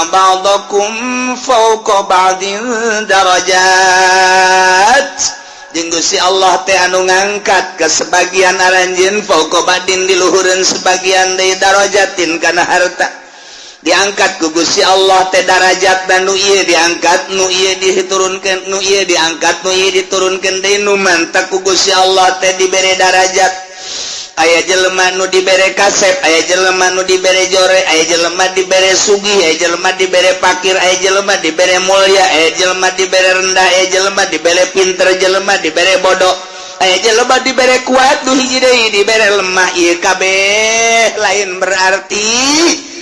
Rafa'a ba'dakum fawqa ba'din darajat. Jeung Gusti Allah teh anu ngangkat ke sebagian aranjeun, fawqa ba'din, diluhureun sebagian deui, darajatin, kana harta. Diangkat ku Gusti Allah teh darajat, dan nu ieu diangkat, nu ieu diturunkeun, nu ieu diangkat, nu ieu diturunkeun deui. Nu mantak ku Gusti Allah teh dibere darajat, aya jelema nu dibere kasep, aya jelema nu dibere jore, aya jelema dibere sugih, aya jelema dibere pakir, aya jelema dibere mulia, aya jelema dibere rendah, aya jelema dibere pinter, jelema dibere bodoh, aya jelema dibere kuat, nu hiji deui dibere lemah. Ieu kabeh lain berarti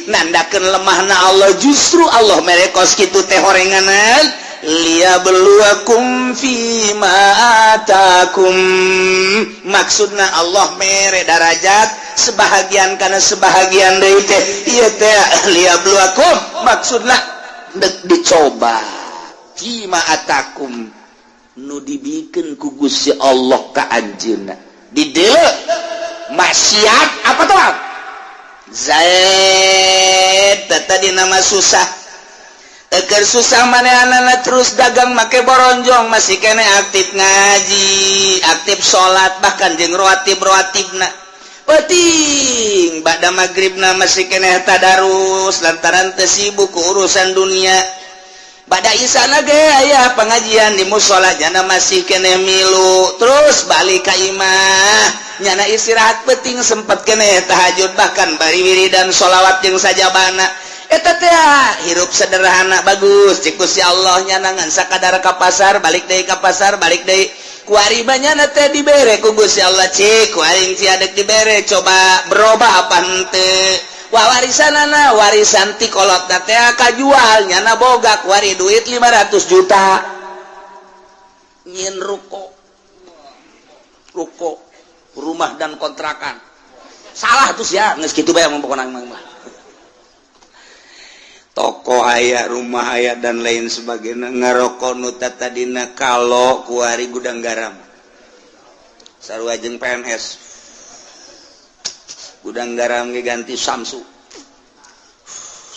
nandakeun lemahna Allah. Justru Allah mere kos kitu teh horenganan liyabluwakum fima atakum. Maksudna Allah mere darajat sebahagian karena sebahagian deui teh, ieu teh liyabluwakum, maksudna dek dicoba, fima atakum, nu dibikeun ku Gusti Allah ka anjeunna. Dideuleu maksiat apa tuh? Zaid tadi nama susah. Eker susah manehna terus dagang make boronjong, masih kene aktif ngaji, aktif salat, bahkan jeung rawatib rawatibna. Penting ba'da maghribna masih kene tadarus lantaran teu sibuk ku urusan dunia. Ba'da isana ge aya pengajian di musola, nyana masih kene milu. Terus balik ka imah, nyana istirahat, penting sempet kene tahajud, bahkan bari wiridan sholawat jeung sajabana. Eta teh hirup sederhana bagus cik Gusti Allah. Nyanangan sakadar ka pasar, balik deui, ka pasar, balik deui. Kuari nyana teh dibere ku Gusti Allah, cik ku aing cia dek dibere, coba berubah apa henteu. Wah, warisanana, warisan ti kolot teh kajual, nyana boga kuari duit 500 juta, nyin ruko, ruko rumah dan kontrakan. Salah tuh ya, geus kitu bae pokona mah. Toko aya, rumah aya, dan lain sebagainya. Ngarokok nu tadina kalau kuari Gudang Garam, sarua jeung PNS. Gudang Garam ge ganti Samsu.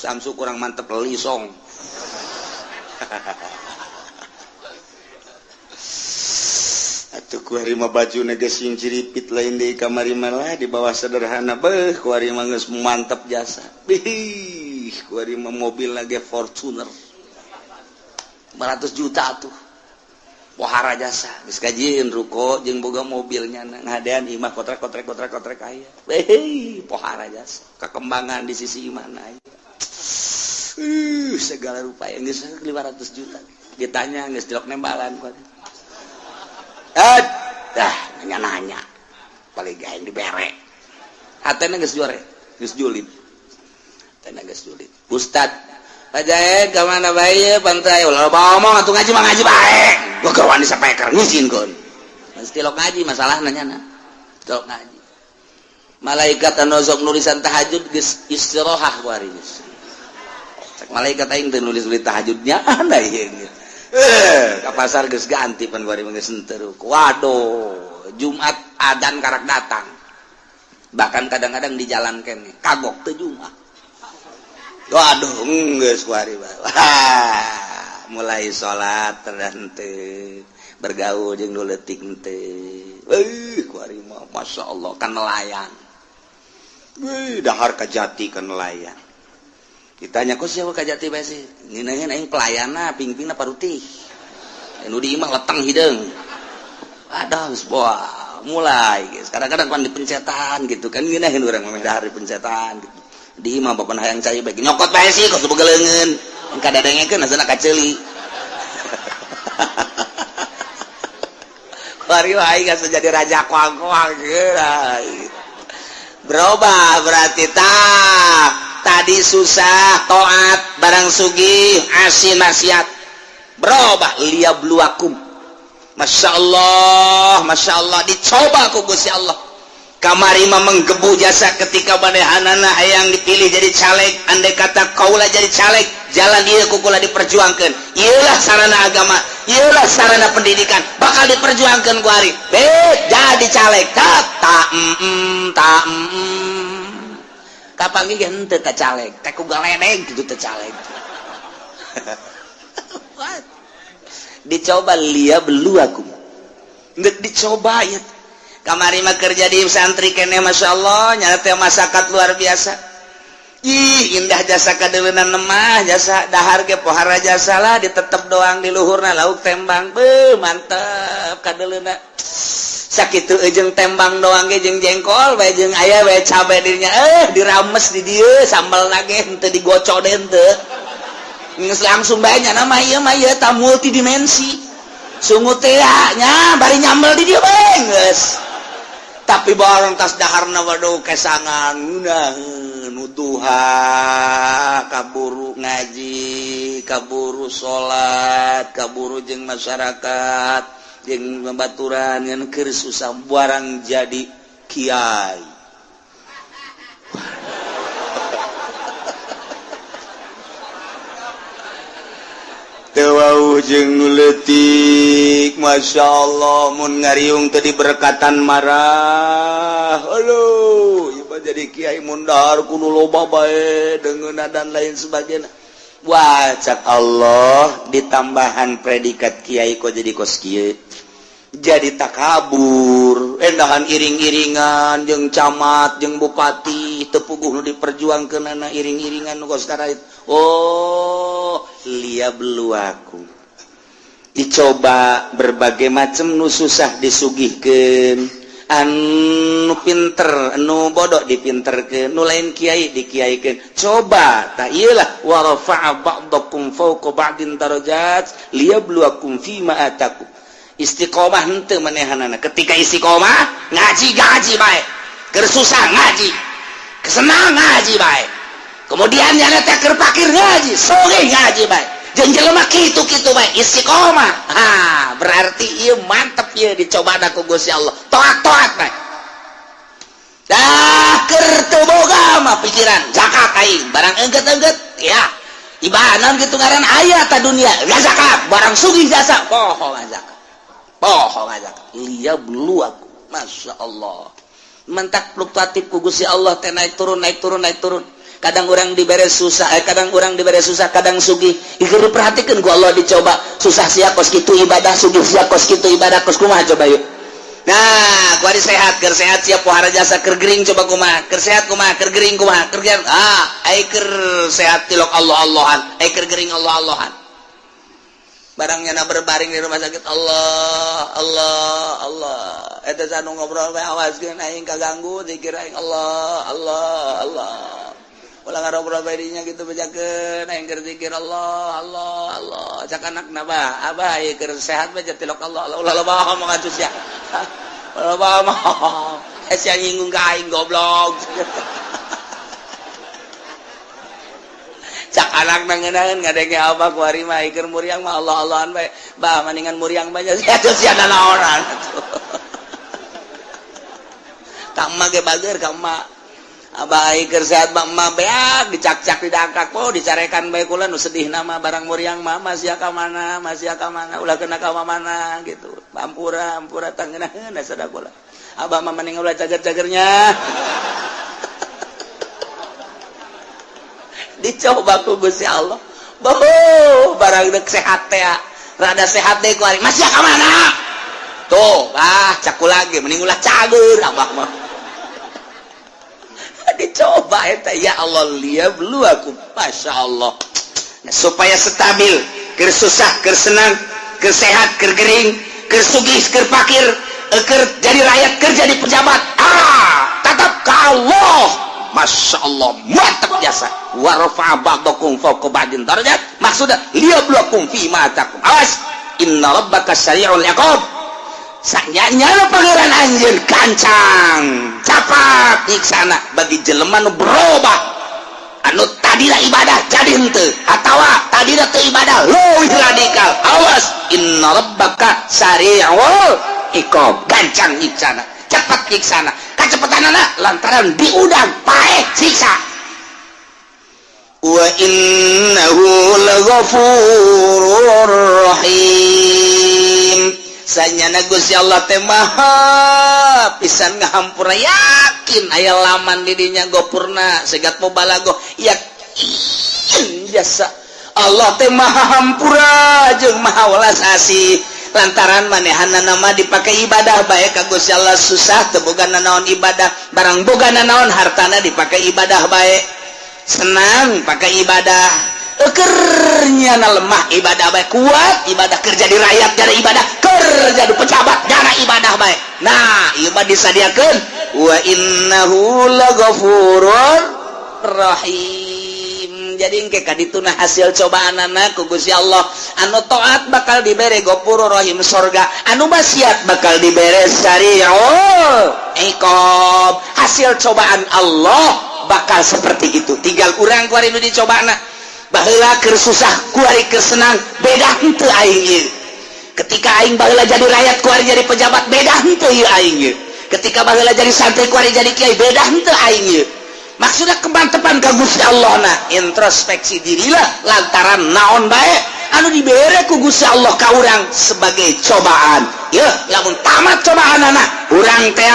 Samsu kurang mantep, Lisong. Atuh kuari mah baju geus sing ciripit, lain di kamari malah di bawah sederhana. Beuh, kuari mah geus mantep jasa. Bih, kuari mah mobil lagi Fortuner 500 juta tuh, pohara jasa. Geus kajieun ruko jeung boga mobilnya, ngadean imah kotrek kotrek kotrek kotrek aya. Beuh, pohara jasa, kekembangan di sisi mana aya. Segala rupa yang geus 500 juta. Ditanya geus dilok nembalan kuari. Ah, dah nanya-nanya. Paling gaeng dibere. Hatena geus juare, geus julid. Hatena geus julid. Ustad, Pak Jae, ka mana bae pantai? Ulah loba omong atuh, ngaji mah ngaji bae. Gua gawan di sapeker ngizin kon. Mesti lok ngaji masalah nanya na. Lok ngaji. Malaikat anu sok nulisan tahajud geus istirahat kuari geus. Cek malaikat, aing teu nulis-nulis tahajudnya anda ieu. Eh, ka pasar geus ganti pan kuari geus henteu. Waduh, Jumat adan karak datang. Bahkan kadang-kadang di jalan kene kagok teu Jumat. Waduh, geus kuari. Wah, mulai salat terhenteu, bergaul jeung nu leutik henteu. Euy, kuari mah Masya Allah kan nelayan. Wih, dahar kajati kan nelayan. Ditanya, kok siapa kajati bae sih? Ngeunaheun aing pelayanna, pingpingna parutih. Nu di imah leteng hideung. Aduh, geus wah, mulai guys. Kadang-kadang pan dipencetan gitu kan, ngeunaheun urang mah dahar dipencetan gitu. Di imah bapak hayang cai bae nyokot bae sih kos boga leungeun. Kadadengekeun asana kaceuli. Kuari wae geus jadi raja koang-koang gitu. Berubah berarti tak tadi susah toat, barang sugih asin maksiat. Berubah liyabluwakum. Masya Allah, Masya Allah, dicoba ku Gusti Allah. Kamari mah menggebu jasa ketika manehanana hayang dipilih jadi caleg. Andai kata kaula jadi caleg, jalan ieu ku kula diperjuangkan, ieulah sarana agama, ieulah sarana pendidikan, bakal diperjuangkan ku ari. Bet jadi caleg, tak tak tak kapanggih ge henteu ka caleg teh ku galedeg gitu teh caleg. Dicoba liyabluwakum. Ndek dicoba ya. Kamari mah kerja di santri kene, Masya Allah, nyata teh masakat luar biasa. Ih, indah jasa kadeuleunan mah, jasa dahar ge pohara jasa lah, ditetep doang di luhurna lauk tembang. Beuh, mantep kadeuleuna. Sakitu jeung tembang doang ge, jeung jengkol bae, jeung aya bae cabe dirinya, dirames di dieu sambal ge henteu digocok deh, henteu. Geus langsung bae nya nama ieu mah, ieu ta multidimensi. Sungut teh nya bari nyambel di dieu bae geus. Tapi barang tas daharna, waduh, kesangan ngeunaheun duha, kaburu ngaji, kaburu salat, kaburu jeung masyarakat, jeung babaturan, ngan keur susah barang jadi kiai. Teu jeung nu leutik, Masya Allah, mun ngariung tadi berkatan marah. Aduh, ieu mah jadi kiai mun dahar kudu loba bae deungeunna dan lain sebagainya. Wah, cak Allah ditambahan predikat kiai kok jadi kos kieu, jadi takabur, endahan iring-iringan jeung camat jeung bupati, teu puguh nu diperjuangkeunana iring-iringan nu kos. Oh, liyabluwakum, dicoba berbagai macam, nu susah disugihkeun, anu pinter, anu bodoh dipinterkeun, nu lain kiai dikiaikeun. Coba tak iyalah, wa rafa'a ba'dakum fawqa ba'din darajat liyabluwakum fima atakum. Istiqomah henteu manehanana. Ketika istiqomah ngaji, ngaji bae, keur susah ngaji, kesenang ngaji bae, kemudian nyana teh keur pakir ngaji, sugih ngaji bae, jeung jelema kitu-kitu bae istiqomah. Ha, berarti ieu mantep, ieu dicoba ku Gusti Allah, toat-toat bae. Dah keur teu boga mah pikiran zakat aing, barang engget-engget ya ibanan gitu, ngaran aya ta dunia ya zakat, barang sugih jasa poho zakat, poho zakat. Liyabluwakum, Masya Allah, mentak fluktuatif ku Gusti Allah teh, naik turun, naik turun, naik turun. Kadang orang dibere susah, kadang orang dibere susah, kadang sugih. Ieu diperhatikan ku Allah, dicoba susah sia kos kitu ibadah, sugih sia kos kitu ibadah, kos kumaha coba yuk. Nah, kuari sehat, keur sehat sia pohara jasa, keur gering coba kumaha, keur sehat kumaha, keur gering kumaha, keur gering, ah, ai keur sehat tilok Allah Allahan, ai keur gering Allah Allahan. Barangnya na berbaring di rumah sakit, Allah Allah Allah. Eta anu ngobrol bae, awaskeun aing kaganggu zikir aing, Allah Allah Allah. Ulah ngarobrol bae dinya gitu, bejakeun aing keur zikir Allah Allah Allah. Cak anakna, "Bah, abah ieu keur sehat bae tilok Allah Allah, ulah loba ngomong atuh sia. Ulah loba ngomong. Sia nyinggung ka aing, goblok." Cak anak ngeunaan ngadenge abah kuari mah keur muriang mah Allah Allahan bae. "Bah, maningan muriang bae sia atuh, sia naonan." Ka emak ge bager ka emak. Abah keur sehat mah emak beak dicakcak, didangkak, oh, dicarekan bae kula. Nu sedih nama barang muriang mah, masih ka mana, masih ka mana, ulah kena ka mana gitu. Ampura, ampura, tangeunaheun sada kula. Abah mah mending ulah cager-cagernya. Dicoba ku Gusti Allah. Boh, barang dek sehat teh, rada sehat deh kuari. Masih ka mana? Tuh, ah, caku lagi mending ulah cager abah mah. Dicoba eta, ya Allah, liyabluwakum, Masya Allah. Nah, supaya stabil, keur susah, keur senang, keur sehat, keur gering, keur sugih, keur pakir, keur jadi rakyat, keur jadi pejabat, ah, tetap ke Allah. Masya Allah, mantap jasa. Wa rafa'a ba'dakum fawqa ba'din darajat, maksudnya liyabluwakum fi ma atakum. Awas, inna rabbaka sari'ul iqab. Sanyanya Pangeran anjeun gancang capat nyiksana bagi jelema nu berubah, anu tadina ibadah jadi henteu, atawa tadina teu ibadah leuwih radikal. Awas, inna rabbaka sari'ul iqab, gancang nyiksana, cepat nyiksana. Kacepetanana lantaran diudang paeh siksa. Wa innahu laghafurur rahim. Sanyana Gusti Allah teh maha pisan ngahampura, yakin aya laman di dinya gopurna segat mubalago, yakin jasa. Allah teh Maha Hampura jeung Maha Welas Asih, lantaran manehana nama dipakai ibadah bae ka Gusti Allah. Susah teu boga naon ibadah, barang boga naon hartana dipakai ibadah bae, senang pakai ibadah, ekernya na lemah ibadah bae, kuat ibadah, kerja di rakyat jara ibadah, kerja di pejabat jara ibadah bae. Nah, ieu mah disadiakeun wa innahu laghafurur rahim. Jadi engke kadituna hasil cobaan anak ku Gusti Allah, anu taat bakal dibere Ghafurur Rahim, sorga, anu maksiat bakal dibere sari'ul iqab. Hasil cobaan Allah bakal seperti itu. Tinggal urang kuari nu dicobana, baheula keur susah, kuari keur senang, beda henteu aing ieu? Ketika aing baheula jadi rakyat, kuari jadi pejabat, beda henteu ieu aing ieu? Ketika baheula jadi santri, kuari jadi kiai, beda henteu aing ieu? Maksudnya kemantepan ka Gusti Allah. Nah, introspeksi dirilah, lantaran naon bae anu dibere ku Gusti Allah ka urang sebagai cobaan ya, lamun tamat cobaan anak urang teh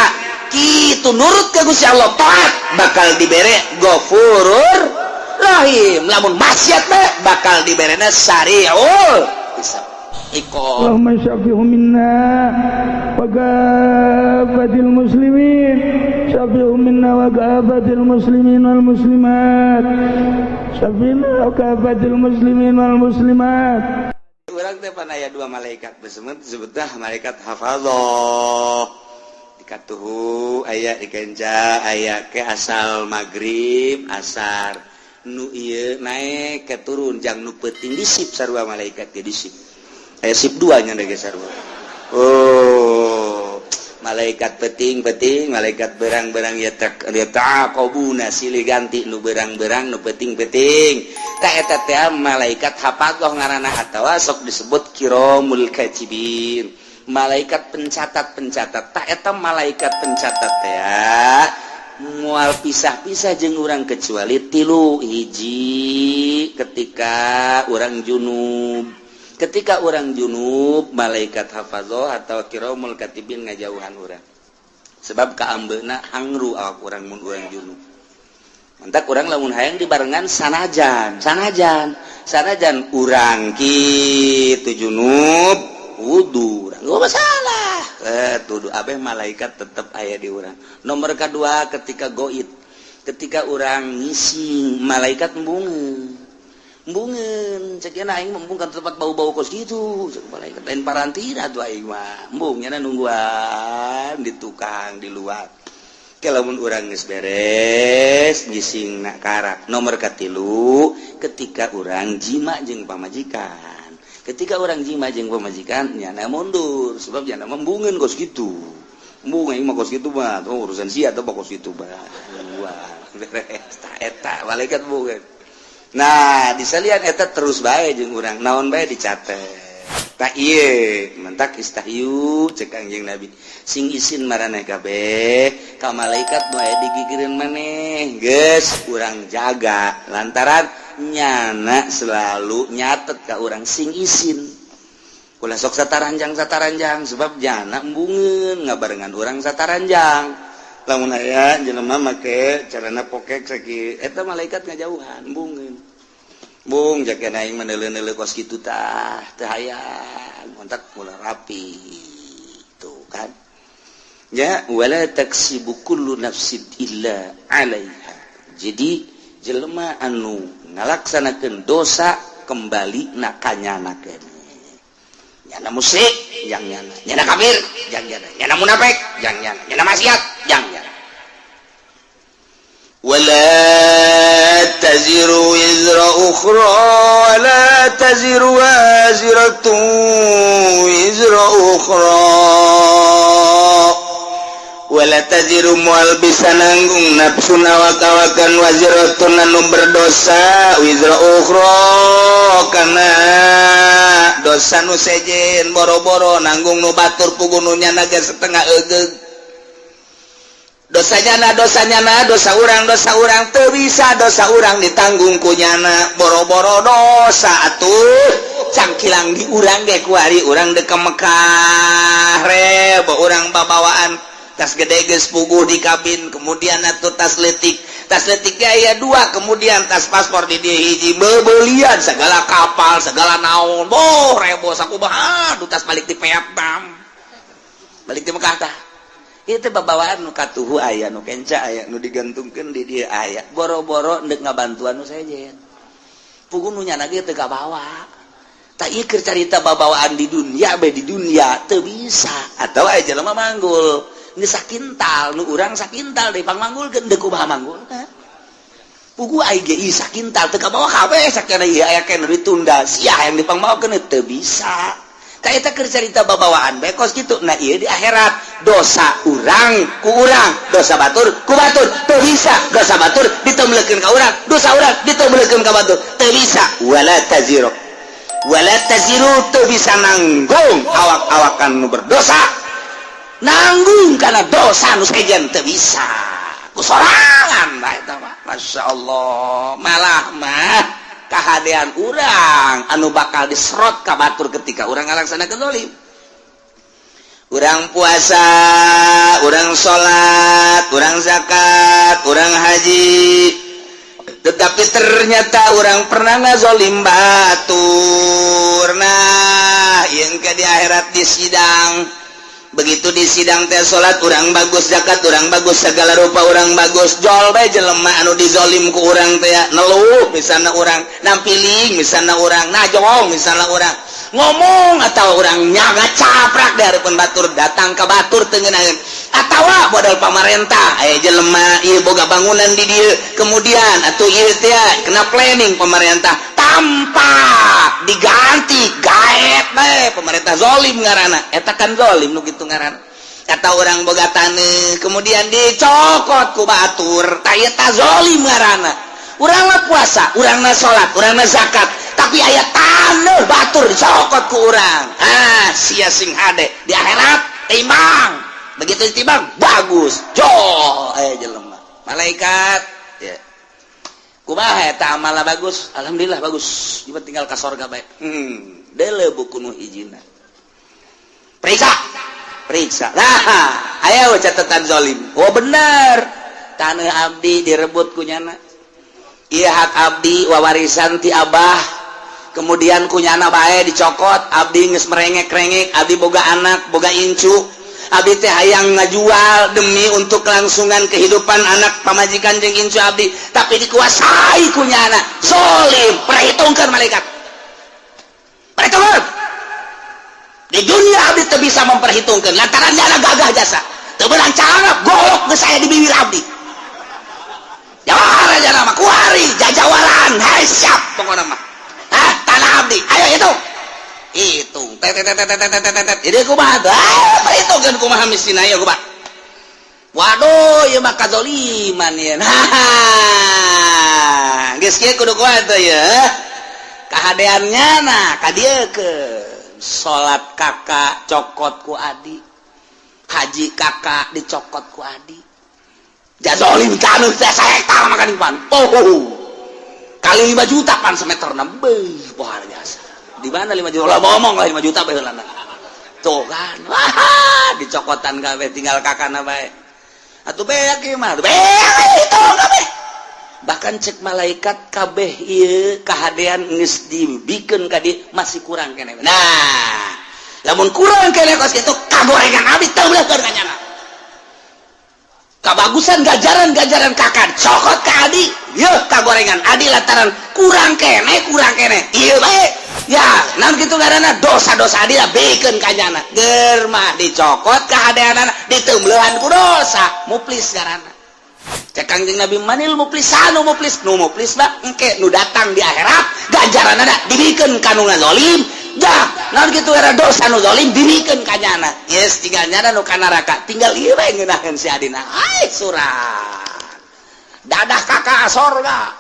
kitu nurut ke Gusti Allah, taat, bakal dibere Ghafurur Rahim, lamun maksiat bae bakal diberena sari'ul hisab, iqab. اللهم شفهم منا وكافة المسلمين، شفهم منا وكافة المسلمين والمسلمات، شفنا وكافة المسلمين والمسلمات. Urang teh pan aya dua malaikat besemet, disebutlah malaikat hafadzah di katuhu aya, di kenca aya. Ke asal maghrib asar nu ieu naik ke turun jang nu peuting di sip sarua. Malaikat ge di sip, aya sip dua nya ge sarua. Oh, malaikat peting-peting, malaikat berang-berang ya, tak ya taqabuna, silih ganti nu berang-berang, nu peting-peting. Tak eta teh malaikat hafadzah ngaranna atawa sok disebut kiramul katibin, malaikat pencatat-pencatat. Tak eta malaikat pencatat teh mual pisah-pisah jeung urang kecuali tilu hiji: ketika urang junub. Ketika urang junub, malaikat hafadzah atau kiramul katibin ngajauhan urang, sebab kaambeuna hangru awak urang mun urang junub. Mantak urang lamun hayang dibarengan, sanajan sanajan sanajan urang kitu junub, wudu urang gak masalah, tuduh abeh malaikat tetep aya di urang. Nomor kedua, ketika goib, ketika urang ngising, malaikat embungeun embungeun. Cek aing embung kan tempat bau-bau kos gitu. Cek malaikat, lain parantina tuh aing mah embung, nyana nungguan di tukang di luar. Lamun urang geus beres ngising nak karak. Nomor katilu, ketika urang jima jeung pamajikan. Ketika urang jima jeung pamajikan, nyana mundur, sebab nyana embungeun kos gitu. Embung aing mah kos gitu mah oh, urusan sia atau kos gitu mah. Wah, beres. Tah eta malaikat embungeun. Nah, disalian eta terus bae jeung urang, naon bae dicatet. Tak ieu mentak istahyu, cek Kangjeng Nabi, sing isin maraneh kabeh ka malaikat nu aya digigireun maneh. Geus urang jaga, lantaran nyana selalu nyatet ka urang. Sing isin, ulah sok sataranjang sataranjang, sebab nyana embungeun ngabarengan urang sataranjang. Lamun aya jelema make carana pokek sakieu, eta malaikat ngajauhan, embungeun. Bung jaga aing mah neuleuh-neuleuh kos kitu tah teu hayang, kontak mulai rapi tuh kan ya. Wala taksibu kullu nafsin illa 'alaiha. Jadi jelema anu ngalaksanakeun dosa kembali na kanyana keneh. Nyana musyrik jang nyana, nyana kafir jang nyana, nyana munafik jang nyana, nyana maksiat jang nyana. ولا تزر وزر أخرى ولا تزر وازرة وزر أخرى. ولا تزر moal bisa nanggung nafsun awak-awakan, waziratun anu berdosa, wizra ukhra kana dosa nu sejen. Boro-boro nanggung nu batur, puguh nu nyana ge setengah egeug dosanya. Na dosanya na dosa urang, dosa urang teu bisa dosa urang ditanggung ku nyana. Boro-boro dosa atuh cangkilang di urang ge. Kuari urang dek ke Mekah, rebo urang babawaan tas gede geus puguh di kabin, kemudian atuh tas letik. Tas leutik aya dua, kemudian tas paspor di dieu hiji, bebelian segala kapal, segala naon. Boh, rebo sakumaha. Aduh, tas balik di Vietnam, balik di Mekah. Tah, itu babawaan nu katuhu aya, nu kenca aya, nu digantungkeun di dieu aya. Boro-boro ndek ngabantuan nu sejen, puguh nu nyana ge teu kabawa. Tak, ieu keur carita babawaan di dunia bae. Di dunia teu bisa atau aya jelema manggul geus sakintal, nu urang sakintal deui pangmanggulkeun, deuk kumaha manggul? Puguh aing ge sakintal teu kabawa kabeh. Sakana ieu aya keneh ditunda sia yang dipangmawakeun, teu bisa. Eta keur carita babawaan bae kos kitu. Nah, ieu di akhirat dosa urang ku urang, dosa batur ku batur, teu bisa dosa batur ditemblekeun ka urang, dosa urang ditemblekeun ka batur, teu bisa. Wala taziru, wala taziru, teu bisa nanggung awak-awakan nu berdosa, nanggung karena dosa nu sejen teu bisa ku sorangan bae eta mah. Masya Allah, malah mah kahadean urang anu bakal diserot ka batur ketika urang ngalaksanakeun zalim. Urang puasa, urang salat, urang zakat, urang haji, tetapi ternyata urang pernah ngazolim batur. Nah, yang ke di akhirat di sidang, begitu di sidang teh, salat urang bagus, zakat urang bagus, segala rupa urang bagus, jol bae jelema anu dizolim ku urang teh neluh misalnya, urang nampiling misalnya, urang najong misalnya, urang ngomong atau urang nyaga caprak dari pun batur, datang ke batur tengenaheun atau modal pamarentah, aya jelema ieu boga bangunan di dieu, kemudian atau ieu teh kena planning pemerintah tanpa diganti, gaet bae pemerintah, zolim ngaranna eta kan, zolim nu kitu ngaranna. Kata urang boga taneuh, kemudian dicokot ku batur, tah eta zolim ngaranna. Urang mah puasa, urang mah salat, urang mah zakat, tapi aya taneuh batur dicokot ku urang. Ah, sia sing hade di akhirat timbang. Begitu ditimbang bagus, jol aya jelema, malaikat ya, kumaha eta amalna? Bagus, alhamdulillah bagus. Ieu tinggal ka sorga bae. Deuleu buku nu hijina, periksa, periksa. Nah, ayo catatan zolim. Oh, bener, tanah abdi direbut ku nyana. Iya, hak abdi wawarisan ti abah, kemudian ku nyana bae dicokot. Abdi geus merengek-rengek, abdi boga anak, boga incu, abdi teh hayang ngajual demi untuk kelangsungan kehidupan anak, pamajikan jeung incu abdi, tapi dikuasai ku nyana. Zolim. Perhitungkan, malaikat, perhitungkan. Di dunia abdi teu bisa memperhitungkan lantaran nyana gagah jasa, teu beunang cangap golok geus aya di bibir abdi. Jawara jana mah kuari jajawalan. Hai, siap pokokna mah. Ah, tanah abdi ayo hitung, hitung, tet tet tet tet tet tet. Jadi kumaha tuh? Ah, perhitungkeun kumaha mistina ya, kumaha? Waduh, ieu mah kazoliman ieu. Nah, geus kieu kudu kumaha tuh ya kahadeannya? Nah, ka dieu ke salat kakak cokot ku adi, haji kakak dicokot ku adi, jazolim taneuh teh sahektar makan pan. Oh, kali 5 juta pan semeter beuh, luar biasa. Di mana 5 juta lah, ngomong lah 5 juta bae heulana. Tuh kan, wah, dicokotan kabeh, tinggal kakana bae. Atuh beak ieu mah, beak itu kabeh. Bahkan cek malaikat, kabeh ieu kahadean geus dibikeun ka dieu, masih kurang keneh. Nah, lamun kurang keneh kos kitu, kagorengan abdi teu beulekeun ka nyana. Kabagusan gajaran-gajaran kakak cokot ke adi, yeuh kagorengan adi lantaran kurang keneh, kurang keneh ieu bae ya. Naon kitu ngaranna? Dosa-dosa adi lah bikeun ka nyana. Ger mah dicokot kahadeanana, diteumbeuhan ku dosa, muflis ngaranna. Cek Kangjeng Nabi, manil muflis? Anu muflis, nu muflis mah engke nu datang di akhirat gajaranana dibikeun ka nu ngazolim. Dah, naon kitu era dosa nu zalim dibikeun ka nyana. Yes, tinggal nyana nu ka neraka, tinggal ieu bae ngeunaheun si adina. Ai surat dadah kakak sorga,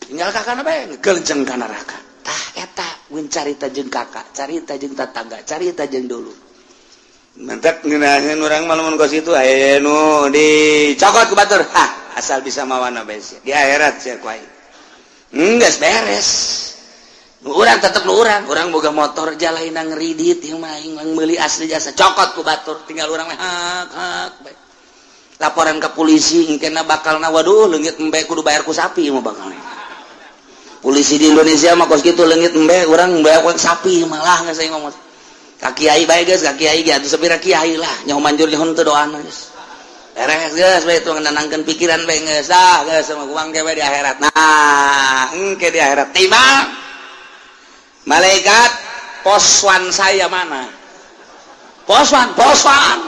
tinggal kakak bae ngegelenceng ka neraka. Tah, eta mun carita jeung kakak, carita jeung tetangga, carita jeung dulu. Mantap ngeunaheun urang mah lamun kos itu aya nu dicokot ku batur. Hah, asal bisa mawana bae sia. Di akhirat sia ku aing. Geus beres. Nu urang tetep nu urang, urang boga motor jalaina ngeridit ieu mah, aing meuli asli jasa, cokot ku batur, tinggal urang mah hak hak bae. Laporan ke polisi engkena bakal na, waduh, leungit embe kudu bayar ku sapi mah bakal. Polisi di Indonesia mah kos kitu, leungit embe urang bayar ku sapi malah. Nggak, saya ngomong ka kiai bae geus, ka kiai ge atuh sapira kiai lah nyaho manjur nyaho teu doana. Geus beres, geus bae itu nenangkeun pikiran bae, geus ah, geus sama uang ge di akhirat. Nah, engke di akhirat tiba malaikat, "Poswan saya mana? Poswan, poswan,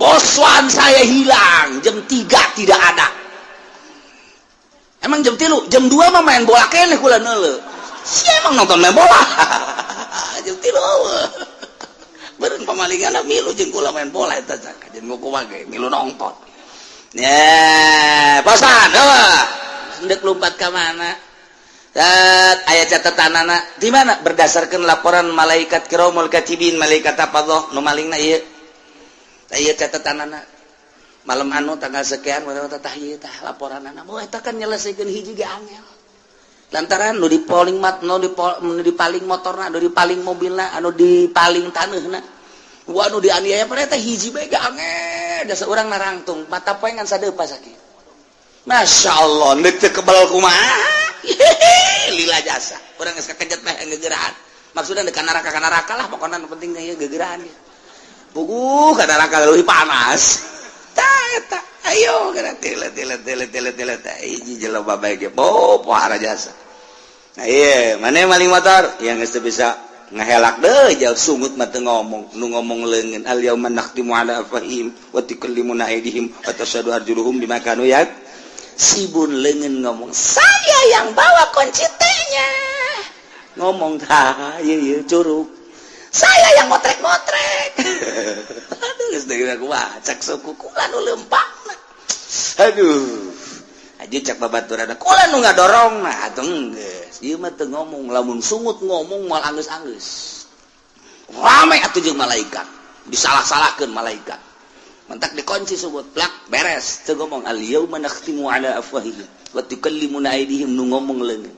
poswan saya hilang jam 3, tidak ada." "Emang jam 3?" "Jam 2 mah main bola keneh kula neuleu." Si emang nonton main bola jam 3 beureun pamalingan milu jeung kula main bola eta jeung kumaha ge milu nonton ya. "Poswan eueuh, ndek lompat ka mana?" Aya catatan anak di mana berdasarkan laporan malaikat kiromul katibin, malaikat apa nu malingna ieu. Ieu catatan anak malam anu tanggal sekian tah, ieu tah laporan anak. Oh, eta kan nyelesaikeun hiji ge angel, lantaran nu dipaling mat, nu dipaling motorna, nu dipaling mobilna, anu dipaling taneuhna, wah, anu dianiaya pada eta hiji bae ge angel. Dasar urang narangtung mata poe ngan sadeupa sakit. Masya Allah, ndek teu kebal kumaha? Lila jasa urang geus kakejet mah gegeraan, maksudnya dekat neraka ka neraka lah. Pokoknya nu penting ieu gegeraan ya puguh ka neraka leuwih panas. Tah eta, ayo geura tile tile tile tile tile tah hiji jelema bae ge oh pohara jasa. Nah, iya mana maling motor yang geus bisa ngehelak deh jauh, sungut mah teu ngomong, nu ngomong leungeun. Al yauma nakhtimu ala afwahihim wa tukallimuna aydihim wa tashhadu arjuluhum bima kanu yaksibun. Leungeun ngomong, "Saya yang bawa kunci T-nya." Ngomong tah ieu ieu curug, "Saya yang motrek-motrek." Aduh, geus deui aku cak suku kula nu leumpangna. Aduh, aja cak babaturan kula nu ngadorong. Nah, atuh geus ieu mah teu ngomong. Lamun sungut ngomong moal anggeus-anggeus rame atuh jeung malaikat, disalah-salahkeun malaikat. Mentak dikunci sungut plak beres, teu ngomong. Al yauma nakhtimu ala afwahihim wa tukallimuna aydihim, nu ngomong leungeun,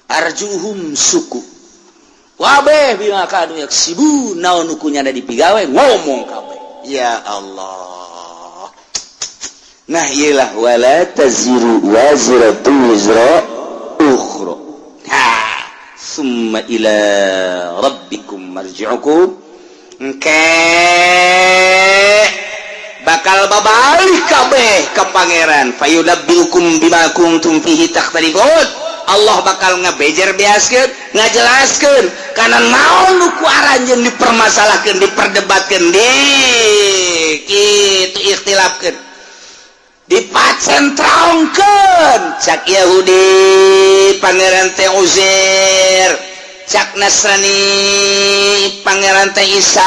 arjuhum suku wabeh bima kanu yaksibun. Naon nu kunyana dipigawe ngomong kabeh. Ya Allah. Nah, iyalah wala taziru waziratu wizra ukhra. Ha, summa ila rabbikum marji'ukum. Engke bakal babalik kabeh ke Pangeran. Fayunabbiukum bima kuntum fihi takhtalifun. Allah bakal ngebejer beaskeun, ngajelaskeun kana naon nu ku aranjeun dipermasalahkeun, diperdebatkeun, di kitu ikhtilafkeun, dipacentrongkeun. Cak Yahudi Pangeran teh Uzair, cak Nasrani Pangeran teh Isa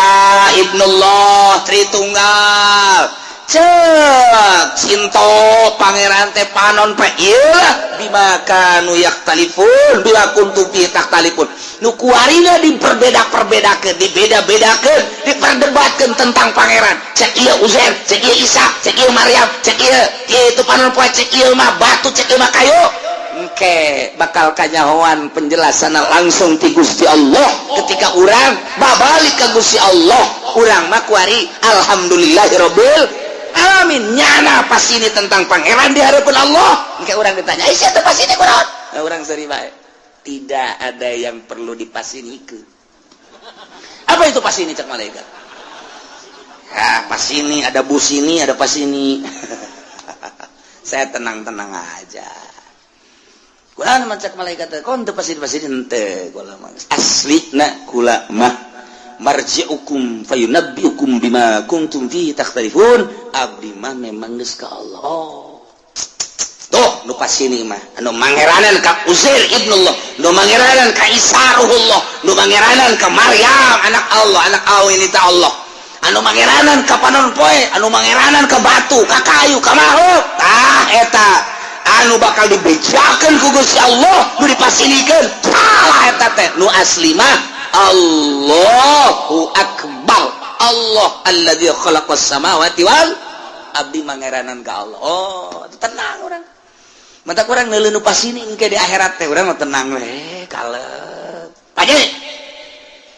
Ibnullah Tritunggal, cek Sinto Pangeran teh panon pe. Iyalah bima kanu yakhtalifun, bima kuntum fi takhtalifun, nu kuarina diperbeda-perbedakeun, dibeda-bedakeun, diperdebatkeun tentang Pangeran. Cek ieu Uzair, cek ieu Isa, cek ieu Maryam, cek ieu ieu itu panon poe, cek ieu mah batu, cek ieu mah kayu. Engke bakal kanyahoan penjelasan langsung ti Gusti Allah ketika urang babalik ke Gusti Allah. Urang mah kuari alhamdulillahirabbil alamin, nyana pas ini tentang Pangeran di hadapan Allah. Engke urang ditanya, "Ih, siapa pas ini kunaon?" Nah, urang seri bae, tidak ada yang perlu dipasinikeun. "Apa itu pas ini?" cek malaikat. Ya, pas ini ada bus, ini ada pas ini. Saya tenang-tenang aja. Kula mah cek malaikat, kon teu pasti pasti henteu kula mah. Asli na kula mah marji'ukum fayunabbiukum bima kuntum fihi takhtalifun. Abdi mah memang geus ka Allah. Oh. Tuh nu pasini mah anu mangeranan ka Uzair ibnullah, nu mangeranan ka Isa ruhullah, nu mangeranan ka Maryam anak Allah, anak aw ini ta Allah, anu mangeranan ka panon poe, anu mangeranan ka batu, ka kayu, ka makhluk. Tah eta anu bakal dibejakeun ku Gusti Allah, nu dipasinikeun salah eta teh. Nu asli mah Allahu akbar, Allah alladzi khalaqas samawati wal abdi mangeranan ka Allah. Oh, tenang urang. Mata kurang neuleuh nu pasini engke di akhirat teh urang mah tenang we, kalep. Paje.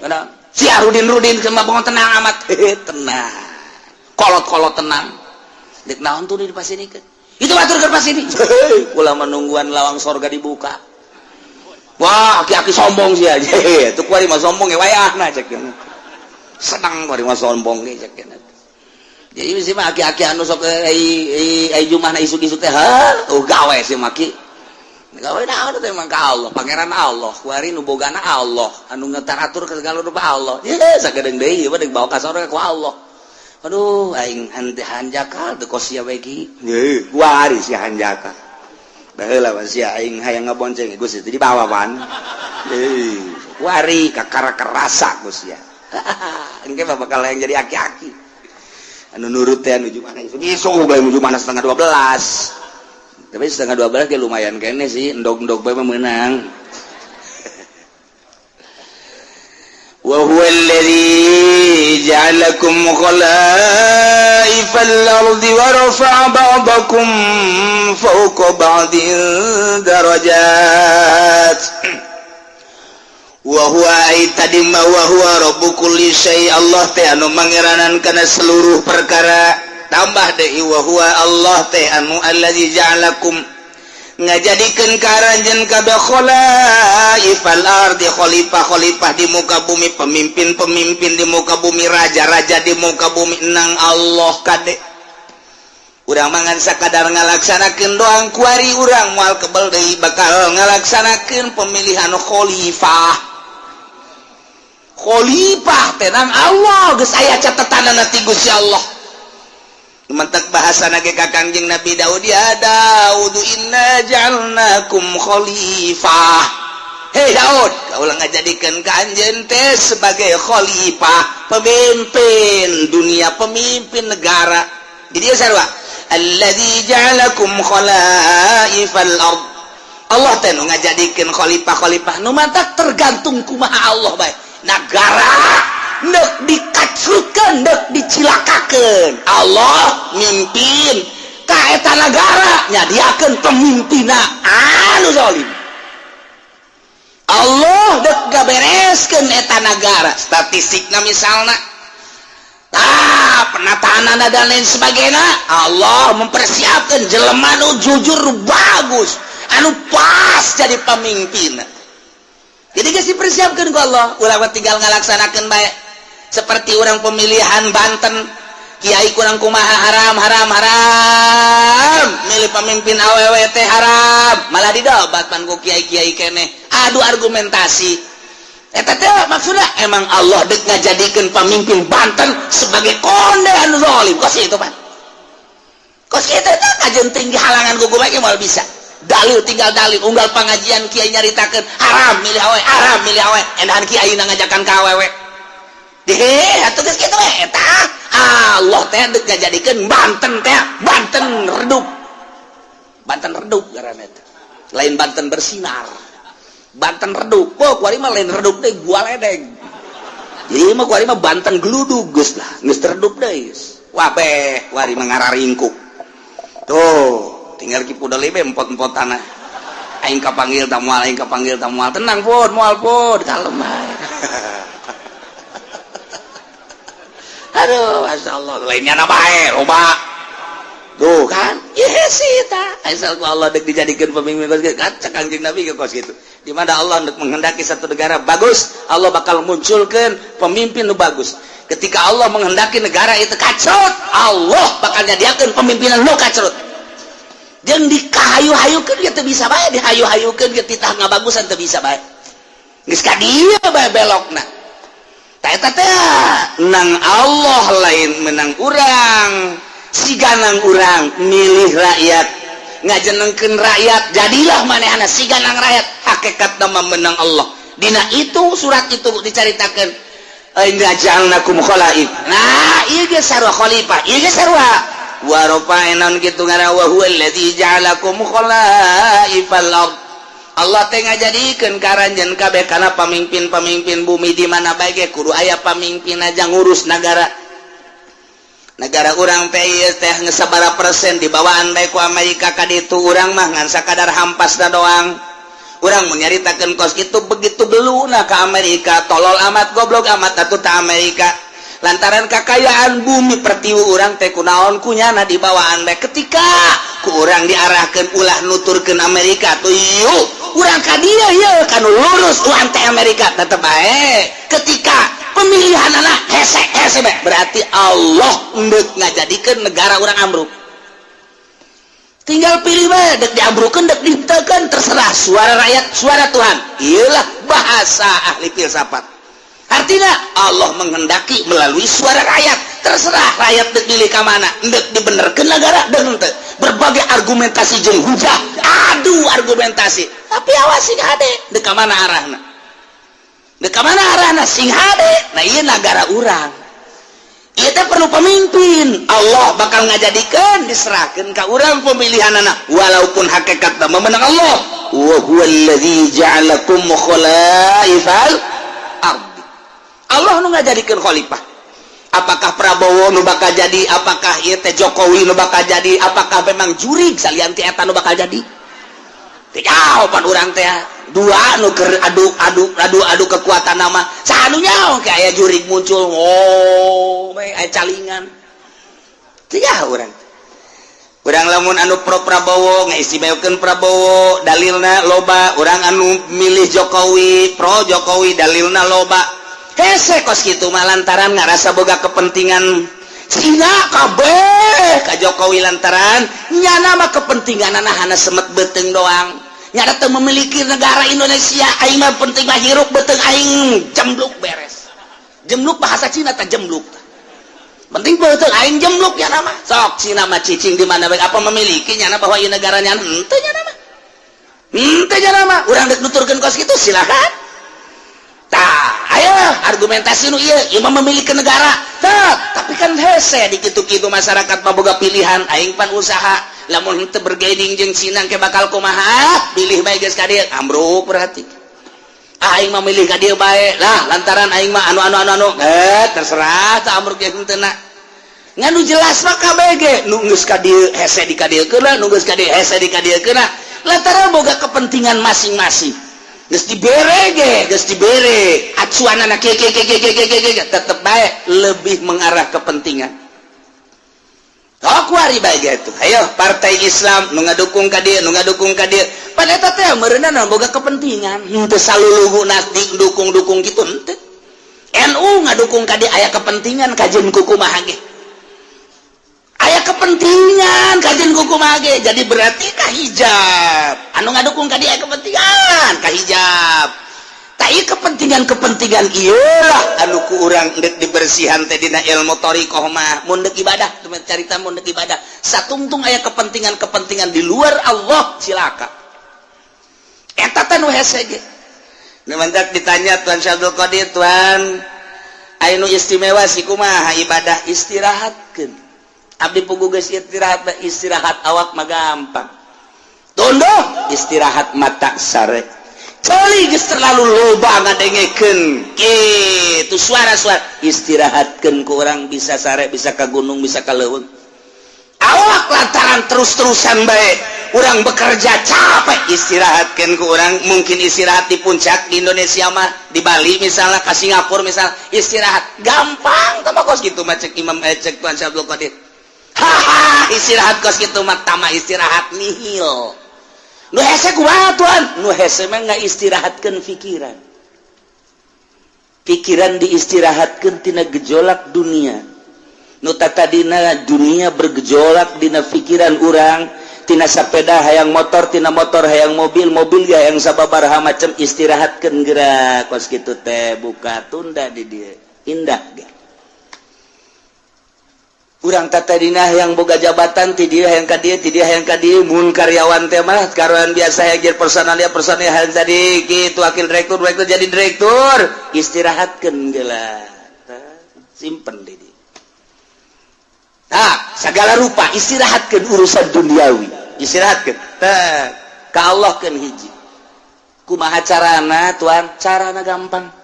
Mana? Si Arudin Rudin sama bangun tenang amat. Tenang. Kolot-kolot tenang. Dek naon tuh dipasinikeun? Itu batur keur pasini. Kula menungguan lawang sorga dibuka. Wah, aki-aki sombong sih aja. Itu kuari mah sombong ya wayahna cek. Senang kuari mah sombong ge cek. Jadi sih mah aki-aki anu sok ai ai jumahna isuk-isuk teh, ha, oh gawe sih maki. Gawe naon teh emang ka Allah, pangeran Allah, kuari nu bogana Allah, anu ngetaratur ke segala rupa Allah. Ye, sagedeung deui ieu mah deuk bawa ka sorga ku Allah. Aduh, aing hante hanjakal teu kos sia bae ki. Ye, kuari si hanjakal. Baheula mah sia aing hayang ngabonceng Gus itu dibawa pan. Heuh, kuari kakara kerasa Gus ya. Engke mah bakal yang jadi aki-aki. Anu nurut teh anu mana isuk isuk bae nuju mana setengah 12. Tapi setengah 12 ge lumayan kene sih, endog-endog bae mah meunang. Wa huwa alladhi ja'alakum khalaifal ardi wa rafa'a ba'dakum fawqa ba'din darajat. Wa huwa ay tadi ma wa huwa rabbu kulli syai, Allah teh anu mangeranan kana seluruh perkara. Tambah deui wa huwa Allah teh anu allazi ja'alakum ngajadikeun ka aranjeun kabeh khalaifal ardi, khalifah-khalifah di muka bumi, pemimpin-pemimpin di muka bumi, raja-raja di muka bumi nang Allah kade. Urang mangan sakadar ngalaksanakeun doang kuari urang moal kebel deui bakal ngalaksanakeun pemilihan khalifah. Khalifah teh nang Allah geus aya catetanana ti Gusti Allah. Mentek bahasa nage ka Kangjeng Nabi Daud, ya Daud inna ja'alnakum khalifah. Hei Daud, kaulah ngajadikeun ka anjeun teh sebagai khalifah, pemimpin dunia, pemimpin negara. Jadi dia sarua alladzi ja'alakum khalaifal ard. Allah teh nu ngajadikeun khalifah-khalifah nu mantak tergantung kumaha Allah bae. Nagara nek dikacrutkeun, nek dicilakakeun, Allah mimpin ka eta nagara, nyadiakeun pemimpinna anu zalim. Allah dek gabereskeun eta nagara, statistikna misalna ah penataan dan lain sebagainya, Allah mempersiapkan jelema nu jujur, nu bagus, anu pas jadi pemimpin. Jadi geus dipersiapkan ku Allah, ulah tinggal ngalaksanakeun bae. Seperti orang pemilihan Banten, kiai kurang kumaha haram haram haram, milih pemimpin awewe teh haram, malah didobat pan ku kiai-kiai keneh, adu argumentasi. Eta teh maksudnya emang Allah dek ngajadikeun pemimpin Banten sebagai konde anu zalim kos itu pan. Kos itu teh kajen tinggi halangan gugu bae moal bisa. Dalil tinggal dalil, unggal pengajian kiai nyaritakeun haram milih awewe, haram milih awewe, endahan kiai ngajakan ka awewe. Deh, atuh geus kitu we eta. Allah teh dek ngajadikeun Banten teh Banten redup. Banten redup ngaranna teh. Lain Banten bersinar. Banten redup. Oh, kuari mah lain redup deh, gua ledeng. Jadi mah kuari mah Banten geludug geus lah, geus redup deui geus. Wabeh, kuari mah ngararingkuk. Tuh, tinggal ki pudel be empot-empot tanah. Aing kapanggil tak moal, aing kapanggil tak moal. Tenang pun, moal pun, kalem bae. Aduh, Masya Allah, lainnya na bae, loba. Tuh kan, iya sih ta. Asal ku Allah dek dijadikan pemimpin kos kitu. Kan cek Kangjeng Nabi ke kos kitu. Di mana Allah dek menghendaki satu negara bagus, Allah bakal munculkan pemimpin nu bagus. Ketika Allah menghendaki negara itu kacrut, Allah bakal nyadiakeun pemimpinan nu kacrut. Jeung dikahayu-hayukeun ge teu bisa bae, dihayu-hayukeun ge titah ngabagusan teu bisa bae. Geus ka dieu bae belokna. Eta teh nang Allah lain menang urang, siganang urang milih rakyat, ngajenengkeun rakyat, jadilah manehna siganang rakyat, hakikat nama menang Allah. Dina itu surat itu dicaritakeun inna ja'alnakum khalaif. Nah, ieu ge sarua khalifah, ieu ge sarua wa rafa'na kitu ngaran wa huwa allazi ja'alakum khalaifal ard. Allah teh ngajadikeun ka aranjeun kabeh kana pamimpin-pamimpin bumi. Di mana bae ge kudu aya pamimpin aja ngurus nagara. Negara urang teh ieu teh geus sabaraha persen dibawaan bae ku Amerika ka ditu, urang mah ngan sakadar hampasna doang. Urang mun nyaritakeun kos kitu begitu beluna ka Amerika, tolol amat, goblok amat atuh ta Amerika. Lantaran kakayaan bumi pertiwi urang teh kunaon kunyana dibawaan bae. Ketika ku urang diarahkan ulah nuturkeun Amerika tuh, yuk urang ka dieu, yeuh kanu lurus urang teh Amerika, tetep bae ketika pemilihan anak hese hese bae, berarti Allah endek ngajadikeun negara urang ambruk. Tinggal pilih bae, dek diambrukeun, dek dihenteukeun, terserah. Suara rakyat suara Tuhan, iyalah bahasa ahli filsafat. Artinya Allah menghendaki melalui suara rakyat. Terserah rakyat dek milih ka mana, dek dibenerkeun negara dek henteu. Berbagai argumentasi jeung hujah, adu argumentasi, tapi awas, sing hade dek ka mana arahna, dek ka mana arahna, sing hade. Nah, ieu negara urang ieu teh perlu pemimpin. Allah bakal ngajadikeun, diserahkeun ka urang pemilihan anak, walaupun hakikatna memenang Allah. Wa huwallazi ja'alakum khalaifal ardh. Allah nu ngajadikeun khalifah. Apakah Prabowo nu bakal jadi, apakah ieu teh Jokowi nu bakal jadi, apakah memang jurig salian ti eta nu bakal jadi, teu pan urang teh dua nu keur adu adu adu adu kekuatan nama saha nu nyaho kayak jurig muncul, oh aya calingan. Teu urang urang lamun anu pro Prabowo ngaistimewakeun Prabowo, dalilna loba. Urang anu milih Jokowi, pro Jokowi, dalilna loba. Hese kos kitu mah lantaran ngarasa boga kepentingan Cina kabeh ka Jokowi, lantaran nyana mah kepentingan hana semet beuteung doang, nyana teu memiliki negara Indonesia. Aing mah penting mah hirup beuteung aing jembluk, beres. Jembluk bahasa Cina tah, jembluk. Penting beuteung aing jembluk ya nama. Sok Cina mah cicing di mana bae, apa memiliki nyana bahwa ieu negara nyana? Henteu nyana mah, henteu nyana mah. Urang dek nuturkeun kos kitu silakan. Tah, ayo argumentasi nu ieu, ieu mah memiliki negara. Tah, tapi kan hese di kitu-kitu masyarakat mah boga pilihan. Aing pan usaha, lamun henteu bergaining jeung Cina ke bakal kumaha? Pilih bae geus ka dieu, ambruk berarti. Aing mah milih ka dieu bae lah, lantaran aing mah anu anu anu anu, eh terserah tah ambruk jeung henteu na. Ngan nu jelas mah KBG nu geus ka dieu hese di ka dieu keuna, nu geus ka dieu hese di ka dieu keuna, lantaran boga kepentingan masing-masing. Geus dibere ge, geus dibere acuan anak kieu kieu kieu kieu kieu kieu, tetep bae lebih mengarah kepentingan. Oh, kuari bae gitu. Ayo partai Islam nu ngadukung ka dieu, nu ngadukung ka dieu, pan eta teh meureunna boga kepentingan, henteu salulugu dukung-dukung gitu, henteu. NU ngadukung ka dieu aya kepentingan, kajeun kumaha ge aya kepentingan, kajeun kumaha ge. Jadi berarti ka hijab anu ngadukung ka dieu aya kepentingan ka hijab. Tai kepentingan-kepentingan iyalah anu ku urang dek dibersihan teh dina ilmu thoriqoh mah. Mun dek ibadah, carita mun dek ibadah satungtung aya kepentingan-kepentingan di luar Allah, cilaka. Eta teh nu hese ge. Nu mantak ditanya Tuan Syabdul Qadir, "Tuan, aya nu istimewa sih kumaha ibadah?" "Istirahatkeun." Abdi pugu geus istirahat. Istirahat awak mah gampang tunduh, istirahat mata sare. Celi geus terlalu loba ngadengekeun kitu suara-suara, istirahatkeun ku urang bisa sare, bisa ka gunung, bisa ka leuweung. Awak lantaran terus-terusan bae urang bekerja capek, istirahatkan ku urang mungkin istirahat di puncak di Indonesia mah, di Bali misalnya, ke Singapura misalnya, istirahat gampang. Tama kos gitu mah cek Imam, eh, cek Tuan Syabdul Qadir, haha, istirahat kos gitu mah tama istirahat nihil. Nu hese kumaha, Tuan? Nu hese mah nggak istirahatkan pikiran. Pikiran diistirahatkan tina gejolak dunia. Nu tadina dunia bergejolak dina pikiran urang, tina sepeda hayang motor, tina motor hayang mobil, mobil ya yang sababaraha macam, istirahatkan gerak kos gitu teh, buka tunda di dia indah ge. Urang tadina yang boga jabatan ti dia hayang ka dieu, ti dia hayang ka dieu. Mun karyawan teh mah karyawan biasa yang jadi personalia, personalia hayang tadi gitu, wakil direktur, direktur, jadi direktur, istirahatkeun geula, simpen di dieu. Nah, segala rupa istirahatkan urusan duniawi, istirahatkan teh ka Allah kan. Hiji, kumaha carana, Tuan? Carana gampang.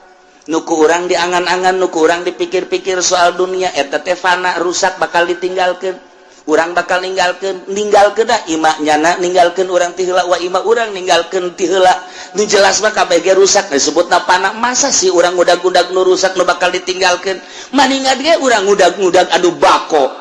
Nu ku urang diangan-angan, nu ku urang dipikir-pikir soal dunia eta teh fana, rusak, bakal ditinggalkan. Urang bakal ninggalkeun ninggalkeun da ima nyana ninggalkeun urang ti heula wa ima urang ninggalkeun ti heula. Nu jelas mah kabeh ge rusak disebutna panah. Masa sih urang ngudag-ngudag nu rusak nu bakal ditinggalkeun? Maningat ge urang ngudag-ngudag anu bako.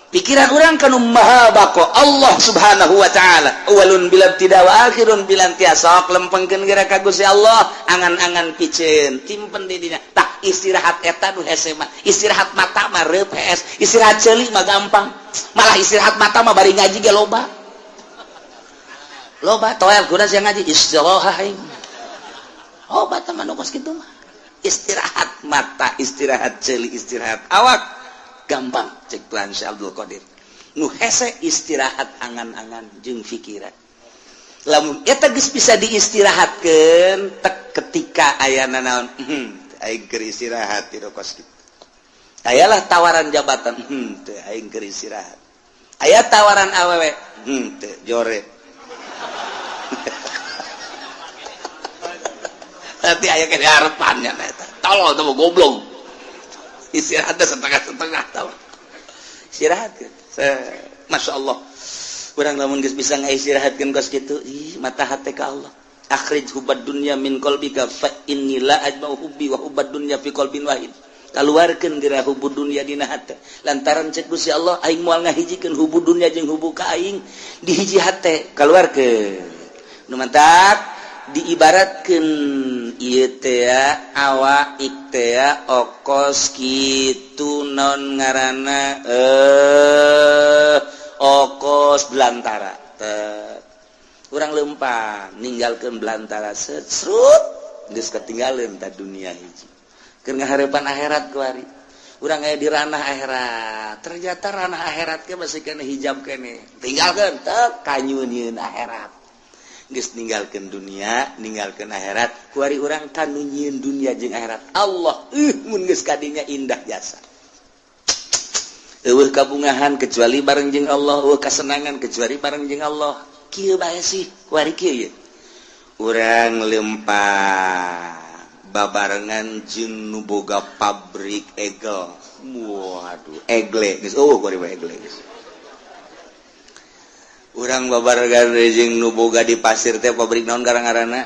Pikiran urang kanu maha bako Allah Subhanahu wa taala. Awalun bila ibtida wa akhirun bila intiha. Sok lempengkeun geura ka Gusti Allah, angan-angan piceun timpen di dinya. Tah istirahat eta nu hese mah. Istirahat mata mah reup hees, istirahat ceuli mah gampang. Malah istirahat mata mah bari ngaji ge loba. Loba toel kuda sia ngaji istirahat aing. Obat mah nu kos kitu mah. Istirahat mata, istirahat ceuli, istirahat awak gampang cek Tuhan Syekh Abdul Qadir. Nu hese istirahat angan-angan jeung pikiran. Lamun eta geus bisa diistirahatkeun tek ketika ayana naon, aing keur istirahat ti kos kitu. Ayalah tawaran jabatan, teu aing keur istirahat. Aya tawaran awewe, teu jore. Nanti aya ke harapannya eta. Tolol teh goblok. Istirahat setengah-setengah tahu. Istirahat Masya Allah. Urang lamun geus bisa ngaistirahatkeun kos kitu, ih mata hate ka Allah. Akhrij hubbad dunya min qalbika fa inni la ajma'u hubbi wa hubbad dunya fi qalbin wahid. Kaluarkeun geura hubbud dunya dina hate. Lantaran cek Gusti Allah aing moal ngahijikeun hubbud dunya jeung hubbu ka aing di hiji hate. Kaluarkeun. Nu mantak diibaratkeun ieu teh awak teh okos kitu non ngaranna okos belantara. Urang lempang ninggalkeun belantara serut geus ketinggalan ta dunia hiji. Keur ngaharepan akhirat kuari. Urang aya di ranah akhirat. Ternyata ranah akhirat ge masih kena hijab kene. Tinggalkeun teu kanyunieun akhirat. Geus ninggalkeun dunia, ninggalkeun akhirat, kuari urang kanu nyieun dunia jeung akhirat. Allah mun geus kadinya indah jasa. Eueuh kabungahan kecuali bareng jeung Allah, eueuh kasenangan kecuali bareng jeung Allah. Kieu bae sih, kuari kieu ye. Urang lempang babarengan jeung nu boga pabrik egel. Waduh, egle geus eueuh kuari mah egle geus. Urang babarengan jeung nu boga di pasir teh pabrik naon garang-garana?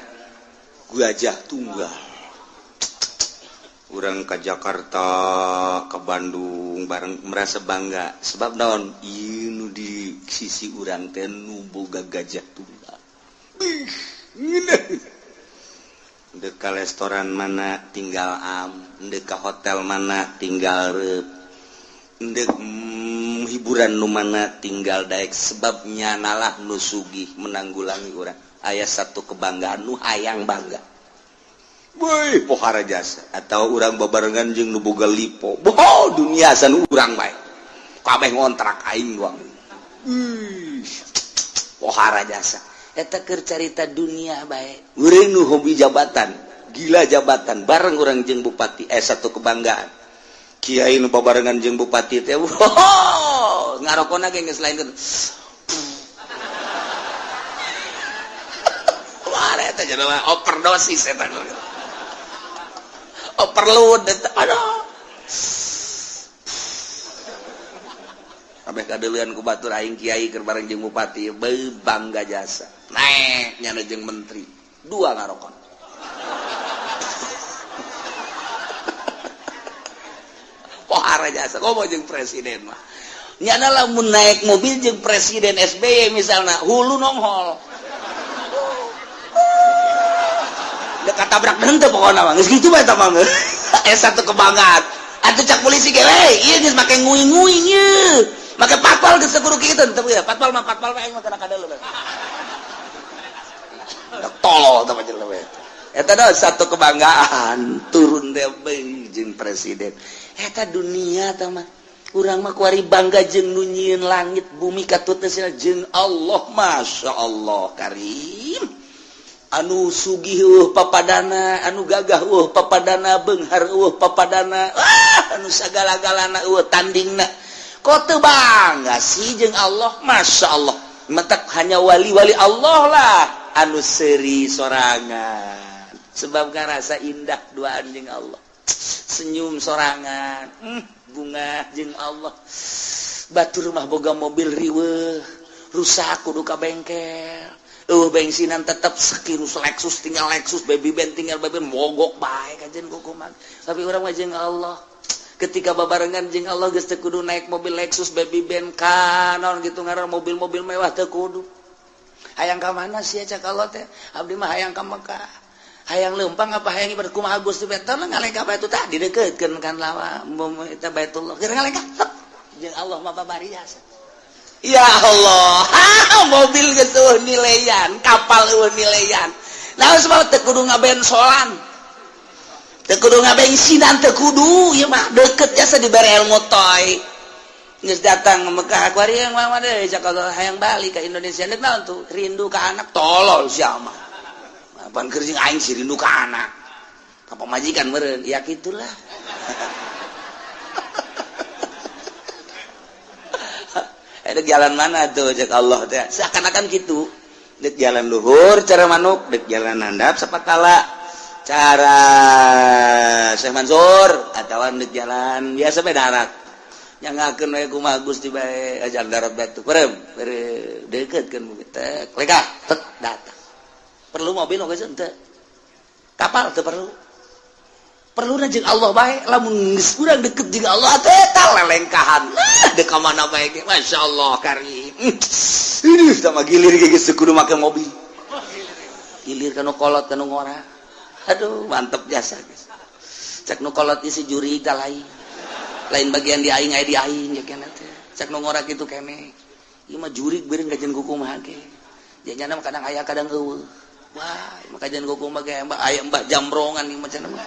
Gajah Tunggal. Urang ke Jakarta, ke Bandung bareng merasa bangga sebab naon? Ieu nu di sisi urang teh nu boga Gajah Tunggal. Ndek ka restoran mana tinggal am, ndek ka hotel mana tinggal reup, ndek hiburan nu mana tinggal daek sebabnya nalah nu sugih menanggulangi urang. Aya satu kebanggaan nu hayang bangga. Woi, pohara jasa atau urang babarengan jeung nu boga lipo. Boh, dunia san urang bae. Kabeh ngontrak aing doang. Pohara jasa. Eta keur carita dunia bae. Urang nu hobi jabatan, gila jabatan bareng urang jeung bupati satu kebanggaan. Kiai nu babarengan jeung bupati teh, wow, ngarokona ge geus lain kitu. Wah, eta jelema overdosis eta. Overload eta. Aduh. Kabeh kadeuleun ku batur aing kiai keur bareng jeung bupati, beuh bangga jasa. Naek nyana jeung menteri, dua ngarokon. Pohara jasa komo jeung presiden mah. Nyana lamun naik mobil jeung presiden SBY misalna hulu nonghol. Dekat tabrak henteu pokona mah. Geus kitu bae eta mah. Satu kebanggaan. Atuh cak polisi ge we, ieu geus make nguing-nguing ieu. Make patpal geus kudu kitu teu ya. Patpal mah patpal mah aing mah kana kadeuleu. Tolol teh mah jelema eta. Eta dah satu kebanggaan turun teh jeung presiden. Eta dunia teh mah. Urang mah kuari bangga jeung nu nyieun langit bumi katut teh jeung Allah, Masya Allah Karim. Anu sugih eueuh papadana, anu gagah eueuh papadana, beunghar eueuh papadana, anu sagala-galana eueuh tandingna. Kok teu bangga sih jeung Allah, Masya Allah. Mentak hanya wali-wali Allah lah anu seuri sorangan. Sebab ngarasa indah duaan jeung Allah. Senyum sorangan, bunga jeung Allah. Batur mah boga mobil riweuh, rusak kudu ka bengkel. Eueuh bensinan tetep sekirus Lexus tinggal Lexus, baby band tinggal baby band, mogok bae kajen kukuman. Tapi urang mah jeung Allah. Ketika babarengan jeung Allah geus teu kudu naik mobil Lexus, baby band, kanon gitu ngaran mobil-mobil mewah teu kudu. Hayang ka mana sih cak Allah teh? Abdi mah hayang ka Mekah. Hayang leumpang apa hayang ibadah kumaha Gusti teh ngalengkah bae tah dideukeutkeun kan lawa eta Baitullah. Keur ngalengkah jeung Allah mah babariasa. Ya Allah, mobil geus eueuh nileyan, kapal eueuh nileyan. Nah, sebab teu kudu ngabensolan. Teu kudu ngabensinan, teu kudu ieu mah deukeut jasa dibere ilmu toy. Geus datang ke Mekah kuari yang mah deui cak Allah hayang balik ke Indonesia deuk naon tuh? Rindu ka anak tolol sia mah. Apaan keur jeung aing sih rindu ka anak. Ka pamajikan meureun, ya kitulah. Dek jalan mana tuh cek Allah teh seakan-akan gitu. Dek jalan luhur cara manuk, dek jalan handap sapatala cara Syekh Mansur atawa dek jalan biasa bae darat. Nyangakeun we kumaha Gusti bae ajar darat batu. Perem, deukeutkeun bumi teh lekah tek datang. Perlu mobil oge henteu. Kapal teu perlu. Perlu jeung Allah bae lamun geus urang deket jeung Allah teh ta lelengkahan. Dek ka mana bae ge masyaallah karim. Ini sama gilir ge geus kudu make mobil. Gilir ka nu kolot ka nu ngora. Aduh mantep jasa geus. Cek nu kolot isi juri ta lain. Lain bagian di aing aya di aing ya keneh teh. Cek nu ngora kitu keneh. Ieu mah jurig beureung kajian kumaha ge. Jadinya mah kadang aya kadang eueuh. Wah, maka jangan kumaha ge aya mbah jambrongan ieu mah cenah mah.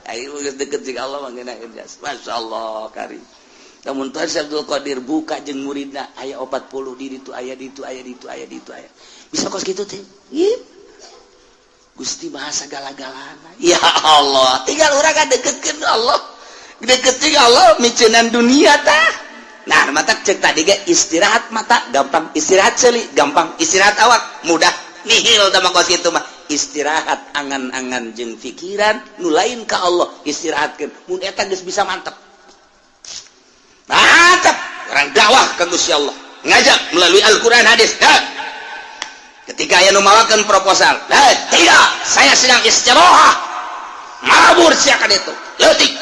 Ayo geus deket jeung Allah mah ngeunaheun jas. Masyaallah karim. Lamun Tuhan Syekh Abdul Qadir buka jeung muridna aya 40 di ditu aya di ditu aya di ditu aya di ditu aya. Bisa kos kitu teh. Gusti maha sagala-galana. Ya Allah, tinggal urang kadeketkeun Allah. Deket jeung Allah miceunan dunia tah. Nah, mata cek tadi ge istirahat mata gampang, istirahat seuli gampang, istirahat awak mudah. Nihil tah mah kos kitu mah. Istirahat angan-angan jeung pikiran nu lain ka Allah istirahatkeun. Mun eta geus bisa mantep. Mantep orang dakwah ka Gusti Allah. Ngajak melalui Al-Qur'an hadis. Ha. Ketika aya nu mawakeun proposal, tidak, saya sedang istirahat. Mabur sia ka ditu. Leutik.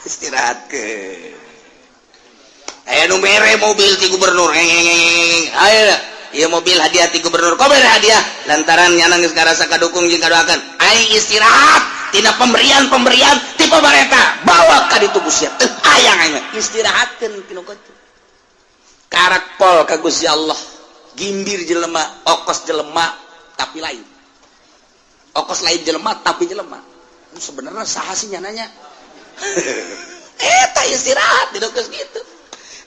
Istirahatkeun. Aya nu mere mobil ti gubernur. Ayo, ieu mobil hadiah ti gubernur. Kok mere hadiah? Lantaran nyana geus ngarasa kadukung jeung kadoakeun. Aing istirahat tina pemberian-pemberian ti pamarentah. Bawa ka ditu Gusti. Teu hayang aing mah. Istirahatkeun tinu kitu. Karak pol ka Gusti Allah. Gimbir jelema, okos jelema tapi lain. Okos lain jelema tapi jelema. Sebenarnya saha sih nyananya? Eta istirahat di geus kitu.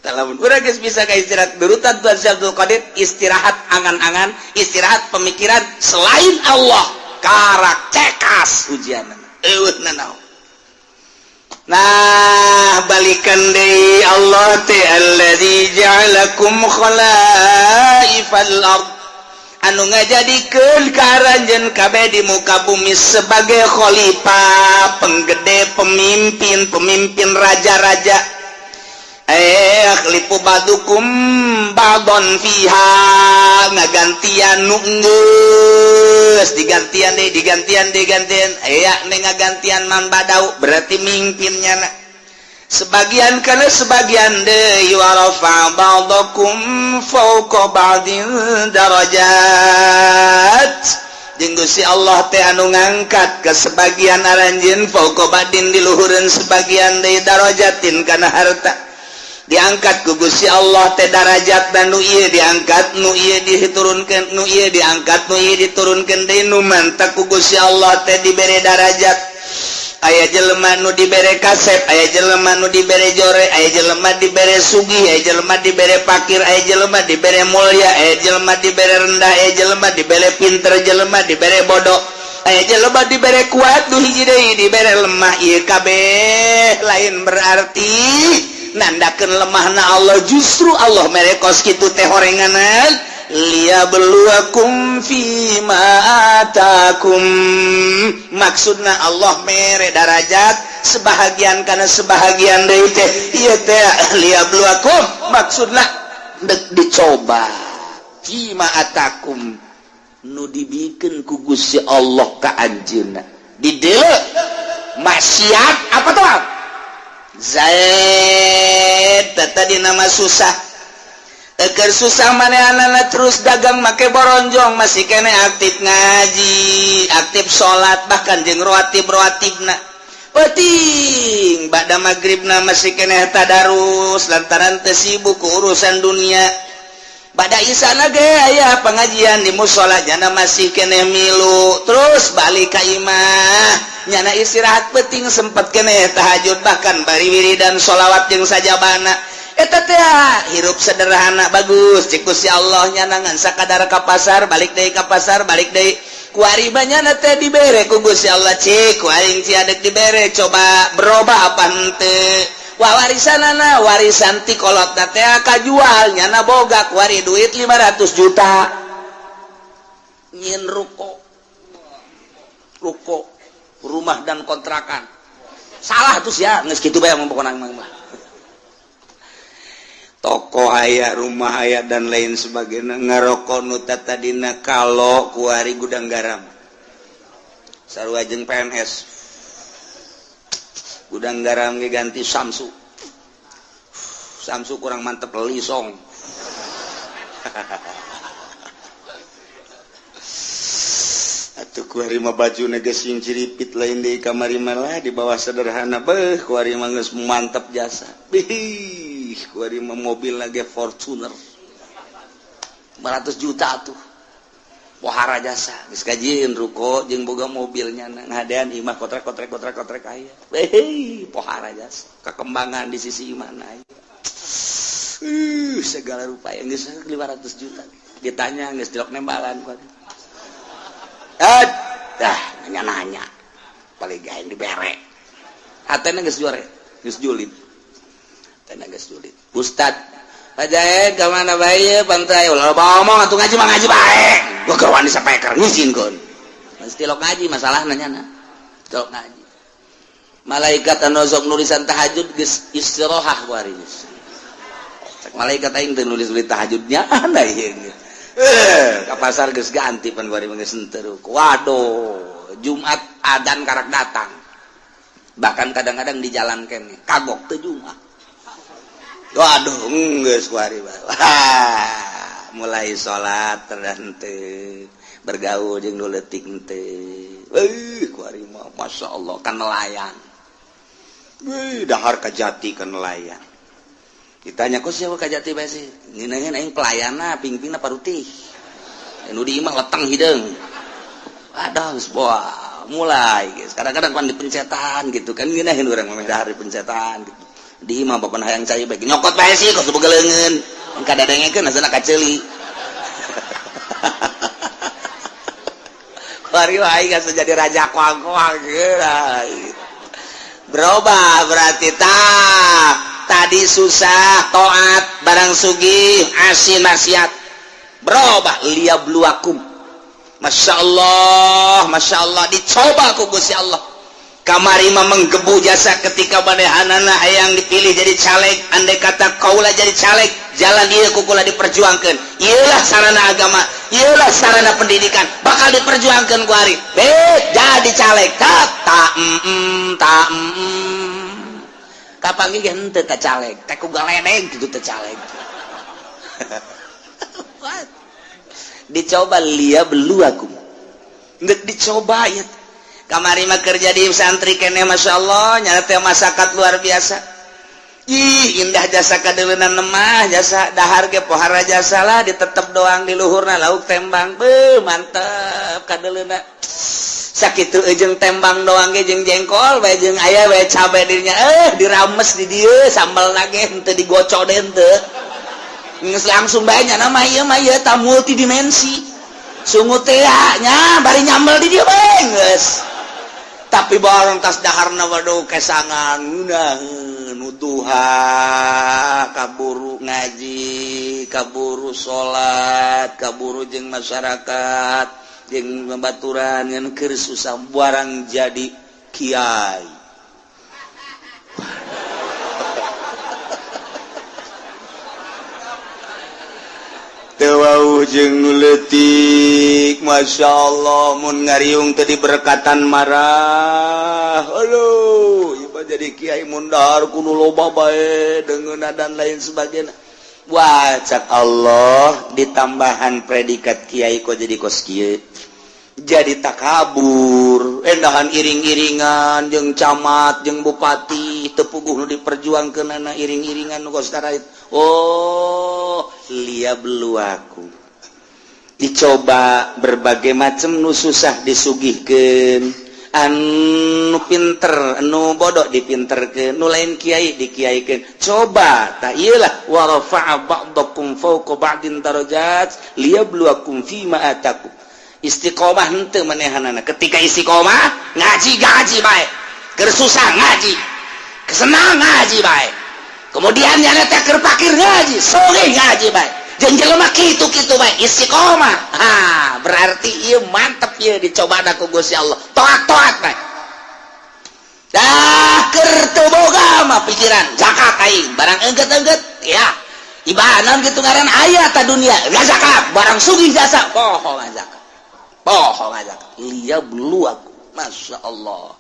Lamun urang geus bisa ka istirahat berutan Tuhan Syekh Abdul Qadir istirahat angan-angan, istirahat pemikiran selain Allah, karak cekas ujianna. Eueuh nanaon. Nah, balikan deui Allah teh allazi ja'alakum khalaifal ard. Anu ngajadikeun ka aranjeun kabeh di muka bumi sebagai khalifah, penggede, pemimpin, pemimpin raja-raja. Yakhlifu ba'dukum ba'don fiha, ngagantian nu geus digantian deui, digantian digantian aya nih ngagantian man badau berarti mimpinnya na. Sebagian kana sebagian deui wa rafa ba'dakum fawqa ba'din darajat. Jeung Gusti Allah teh anu ngangkat ke sebagian aranjeun fawqa ba'din diluhureun sebagian deui darajatin kana harta. Diangkat ku Gusti Allah teh darajat dan nu ieu diangkat, nu ieu diturunkeun, nu ieu diangkat, nu ieu diturunkeun deui nu mantak ku Gusti Allah teh dibere darajat. Aya jelema nu dibere kasep, aya jelema nu dibere jore, aya jelema dibere sugih, aya jelema dibere pakir, aya jelema dibere mulia, aya jelema dibere rendah, aya jelema dibere pinter, jelema dibere bodoh, aya jelema dibere kuat, nu hiji deui dibere lemah. Ieu kabeh lain berarti nandakeun lemahna Allah, justru Allah mere kos kitu teh horenganan liyabluwakum fima atakum. Maksudna Allah mere darajat Sebahagian karena sebahagian deui teh ieu teh liyabluwakum, maksudna dek dicoba fima atakum, nu dibikeun ku Gusti Allah ka anjeunna. Dideuleu maksiat apa tuh? Zaid tadi nama susah. Eker susah manehna terus dagang make boronjong, masih kene aktif ngaji, aktif salat, bahkan jeung rawatib rawatibna. Penting ba'da maghribna masih kene tadarus lantaran teu sibuk ku urusan dunia. Ba'da isana ge aya pengajian di musola, nyana masih kene milu. Terus balik ka imah, nyana istirahat, penting sempet kene tahajud, bahkan bari wiridan sholawat jeung sajabana. Eta teh hirup sederhana bagus cek Gusti Allah. Nyana ngan sakadar ka pasar, balik deui, ka pasar, balik deui. Kuari nyana teh dibere ku Gusti Allah. Cik ku aing sia dek dibere, coba berubah apa henteu. Wah, warisanana, warisan ti kolot teh kajual, nyana boga kuari duit 500 juta, nyin ruko, ruko rumah dan kontrakan. Salah tuh ya, geus kitu bae pokona mah. Toko aya, rumah aya, dan lain sebagainya. Ngarokok nu tadina kalau kuari Gudang Garam, sarua jeung PNS. Gudang Garam ge ganti Samsu. Samsu kurang mantep, Lisong. Atuh kuari mah baju geus sing ciripit, lain di kamari malah di bawah sederhana. Beuh, kuari mah geus mantep jasa. Bih, kuari mah mobil lagi Fortuner 500 juta tuh. Pohara jasa, geus kajieun ruko jeung boga mobilnya, ngadean imah kotrek kotrek kotrek kotrek aya. Beuh, pohara jasa, kekembangan di sisi mana aya. Segala rupa yang geus 500 juta. Ditanya geus dilok nembalan kuari. Ah, dah nanya-nanya. Paling gaeng dibere. Hatena geus juare, geus julid. Hatena geus julid. Ustad, Pak Jaed ka mana bae pantai? Ulah loba omong atuh, ngaji mah ngaji bae. Gua keur wani sapeker ngizinkeun. Mesti lok ngaji masalahna nyana. Lok ngaji. Malaikat anu sok nulisan tahajud geus istirahat kuari geus. Cek malaikat, aing teu nulis-nulis tahajudnya anda ieu. Eh, ka pasar geus ganti pan kuari geus henteu. Waduh, Jumat adan karak datang. Bahkan kadang-kadang di jalan kene kagok teu Jumat. Waduh, geus kuari. Wah, mulai salat terhenteu, bergaul jeung nu leutik henteu. Euy, kuari mah masyaallah kan nelayan. Wih, dahar kajati kan nelayan. Ditanya, kok siapa kajati bae sih? Ngeunaheun aing pelayanna, pingpingna parutih. Nu di imah leteng hideung. Aduh, geus wah, mulai guys. Kadang-kadang pan dipencetan gitu kan, ngeunaheun urang mah dahar dipencetan gitu. Di imah bapak hayang cai bae, nyokot bae sih kos boga leungeun. Kadadengekeun asana kaceuli. Kuari aing geus jadi raja koang-koang gitu. Berubah berarti tak tadi susah toat, barang sugih asin maksiat. Berubah liyabluwakum. Masya Allah, Masya Allah, dicoba ku Gusti Allah. Kamari mah menggebu jasa ketika manehanana hayang dipilih jadi caleg. Andai kata kaula jadi caleg, jalan ieu ku kula diperjuangkeun, ieulah sarana agama, ieulah sarana pendidikan, bakal diperjuangkeun ku ari. Bet jadi caleg, tak tak tak kapanggih ge henteu ka caleg teh ku galedeg kitu teh caleg. Dicoba liyabluwakum, geus dicoba ya. Kamari mah kerja di santri kene, Masya Allah, nyana teh masakat luar biasa. Ih, indah jasa kadeleunan lemah jasa, dahar ge pohara jasa lah, ditetep doang di luhurna lauk tembang. Beuh, mantep kadeleuna sakitu jeung tembang doang ge, jeung jengkol bae, jeung aya bae cabe dirinya, dirames di dieu sambal ge henteu digocok deh, henteu, geus langsung bae nyana mah. Ieu mah ieu ta multidimensi sungut teh nya, bari nyambel di dieu bae geus. Tapi barang tas daharna, waduh, kesangan ngeunaheun nuduha, kaburu ngaji, kaburu salat, kaburu jeung masyarakat, jeung babaturan, ngan keur susah. Barang jadi kiai, wawuh jeung nu leutik. Masya Allah, mun ngariung tadi berkatan marah. Aduh, ieu mah jadi kiai mundar kudu loba bae deungeunna dan lain sebagainya. Wah, cak Allah ditambahan predikat kiai kok jadi kos kieu, jadi takabur, endahan iring-iringan jeung camat jeung bupati, teu puguh nu diperjuangkeunana iring-iringan nu kos. Oh, liyabluwakum, dicoba berbagai macam, nu susah disugihkeun, anu pinter, anu bodoh dipinterkeun, nu lain kiai dikiaikeun. Coba tak iyalah, wa rafa'a ba'dakum fawqa ba'din darajat liyabluwakum fima atakum. Istiqomah henteu manehanana? Ketika istiqomah ngaji, ngaji bae, keur susah ngaji, kesenang ngaji bae, kemudian nyana teh keur pakir ngaji, sugih ngaji bae, jeung jelema kitu-kitu bae istiqomah. Ha, berarti ieu mantep, ieu dicoba ku Gusti Allah, toat-toat bae. Dah keur teu boga mah pikiran zakat aing, barang engget-engget ya ibadah gitu, ngaran aya ta dunia gak zakat, barang sugih jasa poho zakat, poho zakat. Liyabluwakum. Masya Allah,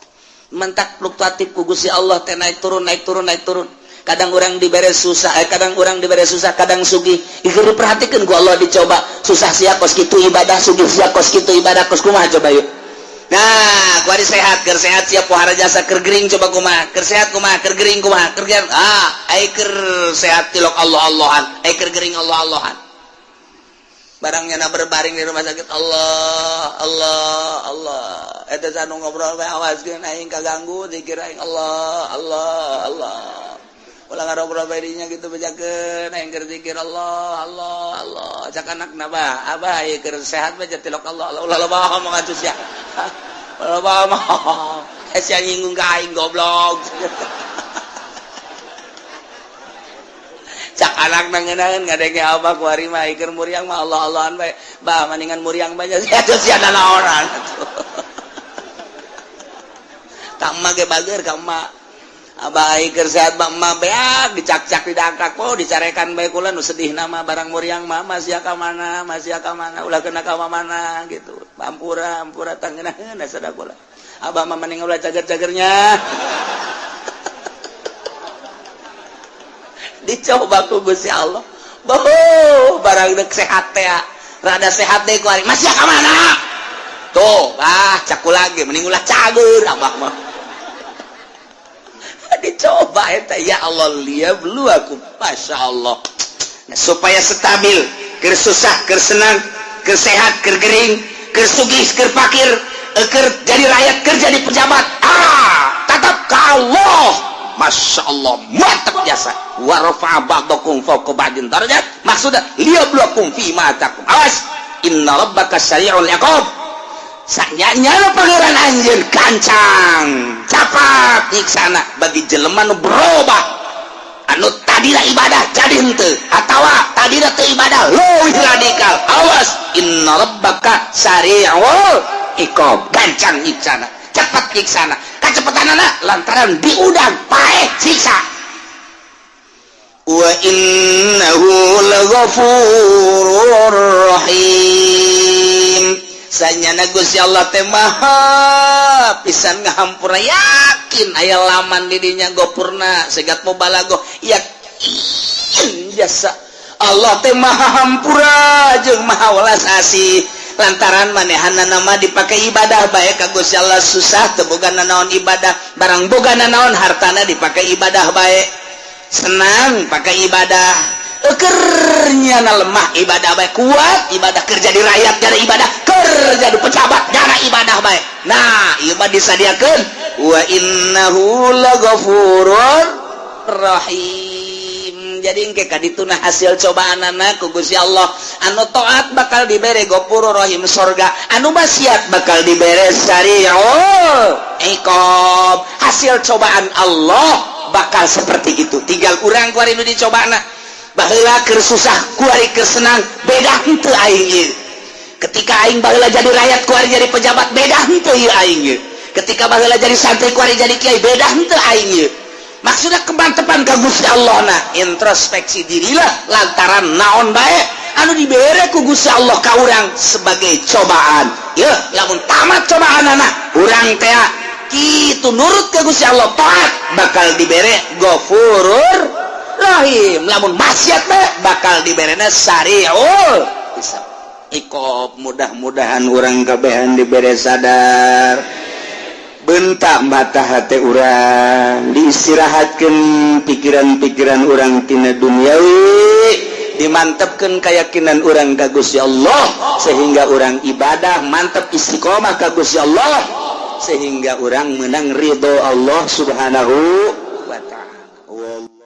mentak fluktuatif ku Gusti Allah teh, naik turun, naik turun, naik turun. Kadang orang dibere susah, kadang orang dibere susah, kadang sugih. Ieu diperhatikan ku Allah, dicoba susah sia kos kitu ibadah, sugih sia kos kitu ibadah, kos kumaha coba yuk. Nah, kuari sehat, keur sehat siap pohara jasa, keur gering coba kumaha, keur sehat kumaha, keur gering kumaha, keur gering ah, ai keur sehat tilok Allah Allahan, ai keur gering Allah Allahan. Barangnya na berbaring di rumah sakit, Allah Allah Allah. Eta anu ngobrol bae, awaskeun aing kaganggu zikir aing, Allah Allah Allah. Ulah ngarobrol bae dinya gitu, bejakeun aing keur zikir Allah Allah Allah. Cak anakna, "Bah, abah ieu keur sehat bae tilok Allah Allah, ulah loba ngomong atuh sia. Ulah loba ngomong. Sia nyinggung ka aing, goblok." Cak anak nangenaeun ngadenge abah kuari mah keur muriang mah Allah Allahan bae. "Bah, maningan muriang bae sia sia nanaonan." Ka emak ge bager ka emak. Abah keur sehat mah emak beak dicak-cak, didangkak, oh dicarekan bae kula. Nu sedih nama barang muriang mah, masih ka mana, masih ka mana, ulah kena ka mana gitu. Ampura, ampura, tangeunaheun sada kula. Abah mah mending ulah cager-cagernya. Dicoba ku Gusti Allah. Boh, barang dek sehat teh, rada sehat deh kuari masih ka mana tuh. Ah, caku lagi mending ulah cager abah mah. Dicoba eta, ya Allah, liyabluwakum. Masya Allah. Nah, supaya stabil, keur susah, keur senang, keur sehat, keur gering, keur sugih, keur pakir, keur jadi rakyat, keur jadi pejabat, ah, tetap ke Allah. Masya Allah, mantap jasa. Wa rafa'a ba'dakum fawqa ba'din darajat, maksudnya liyabluwakum fi ma atakum. Awas, inna rabbaka sari'ul iqab. Sanyanya Pangeran anjeun gancang capat nyiksana bagi jelema nu berubah, anu tadina ibadah jadi henteu, atawa tadina teu ibadah leuwih radikal. Awas, inna rabbaka sari'ul iqab, gancang nyiksana, cepat nyiksana. Kacepetanana lantaran diudang paeh siksa. Wa innahu laghafurur rahim. Sanyana Gusti Allah teh maha pisan ngahampura. Yakin aya laman di dinya gopurna segat mubalago, yakin jasa Allah teh maha hampura jeung maha welas asih, lantaran manehana nama dipakai ibadah bae ka Gusti Allah. Susah teu boga nanaon, ibadah. Barang boga nanaon, hartana dipakai ibadah bae. Senang pakai ibadah, kernya na lemah ibadah bae, kuat ibadah, kerja di rakyat jara ibadah, kerja di pejabat jara ibadah bae. Nah, ieu mah disadiakeun wa innahu laghafurur rahim. Jadi engke kadituna hasil cobaan anak ku Gusti Allah, anu taat bakal dibere Ghafurur Rahim, sorga, anu maksiat bakal dibere sari'ul iqab. Hasil cobaan Allah bakal seperti itu. Tinggal urang kuari nu dicobana. Baheula keur susah, kuari keur senang, beda henteu aing ieu? Ketika aing baheula jadi rakyat, kuari jadi pejabat, beda henteu ieu aing ieu? Ketika baheula jadi santri, kuari jadi kiai, beda henteu aing ieu? Maksudnya kemantepan ka Gusti Allah. Nah, introspeksi dirilah, lantaran naon bae anu dibere. Dibere ku Gusti Allah ka urang sebagai cobaan ya. Lamun tamat cobaan, anak urang teh kitu nurut ke Gusti Allah, taat, bakal dibere Ghafurur Rahim. Lamun maksiat teh bakal diberena sariul hisab. Ikop, mudah-mudahan urang kabehan dibere sadar, bentak mata hati urang, diistirahatkan pikiran-pikiran urang tina duniawi, dimantapkan keyakinan urang ka Gusti Allah, sehingga urang ibadah mantap, istiqomah ka Gusti Allah, sehingga urang menang ridho Allah Subhanahu wa Ta'ala.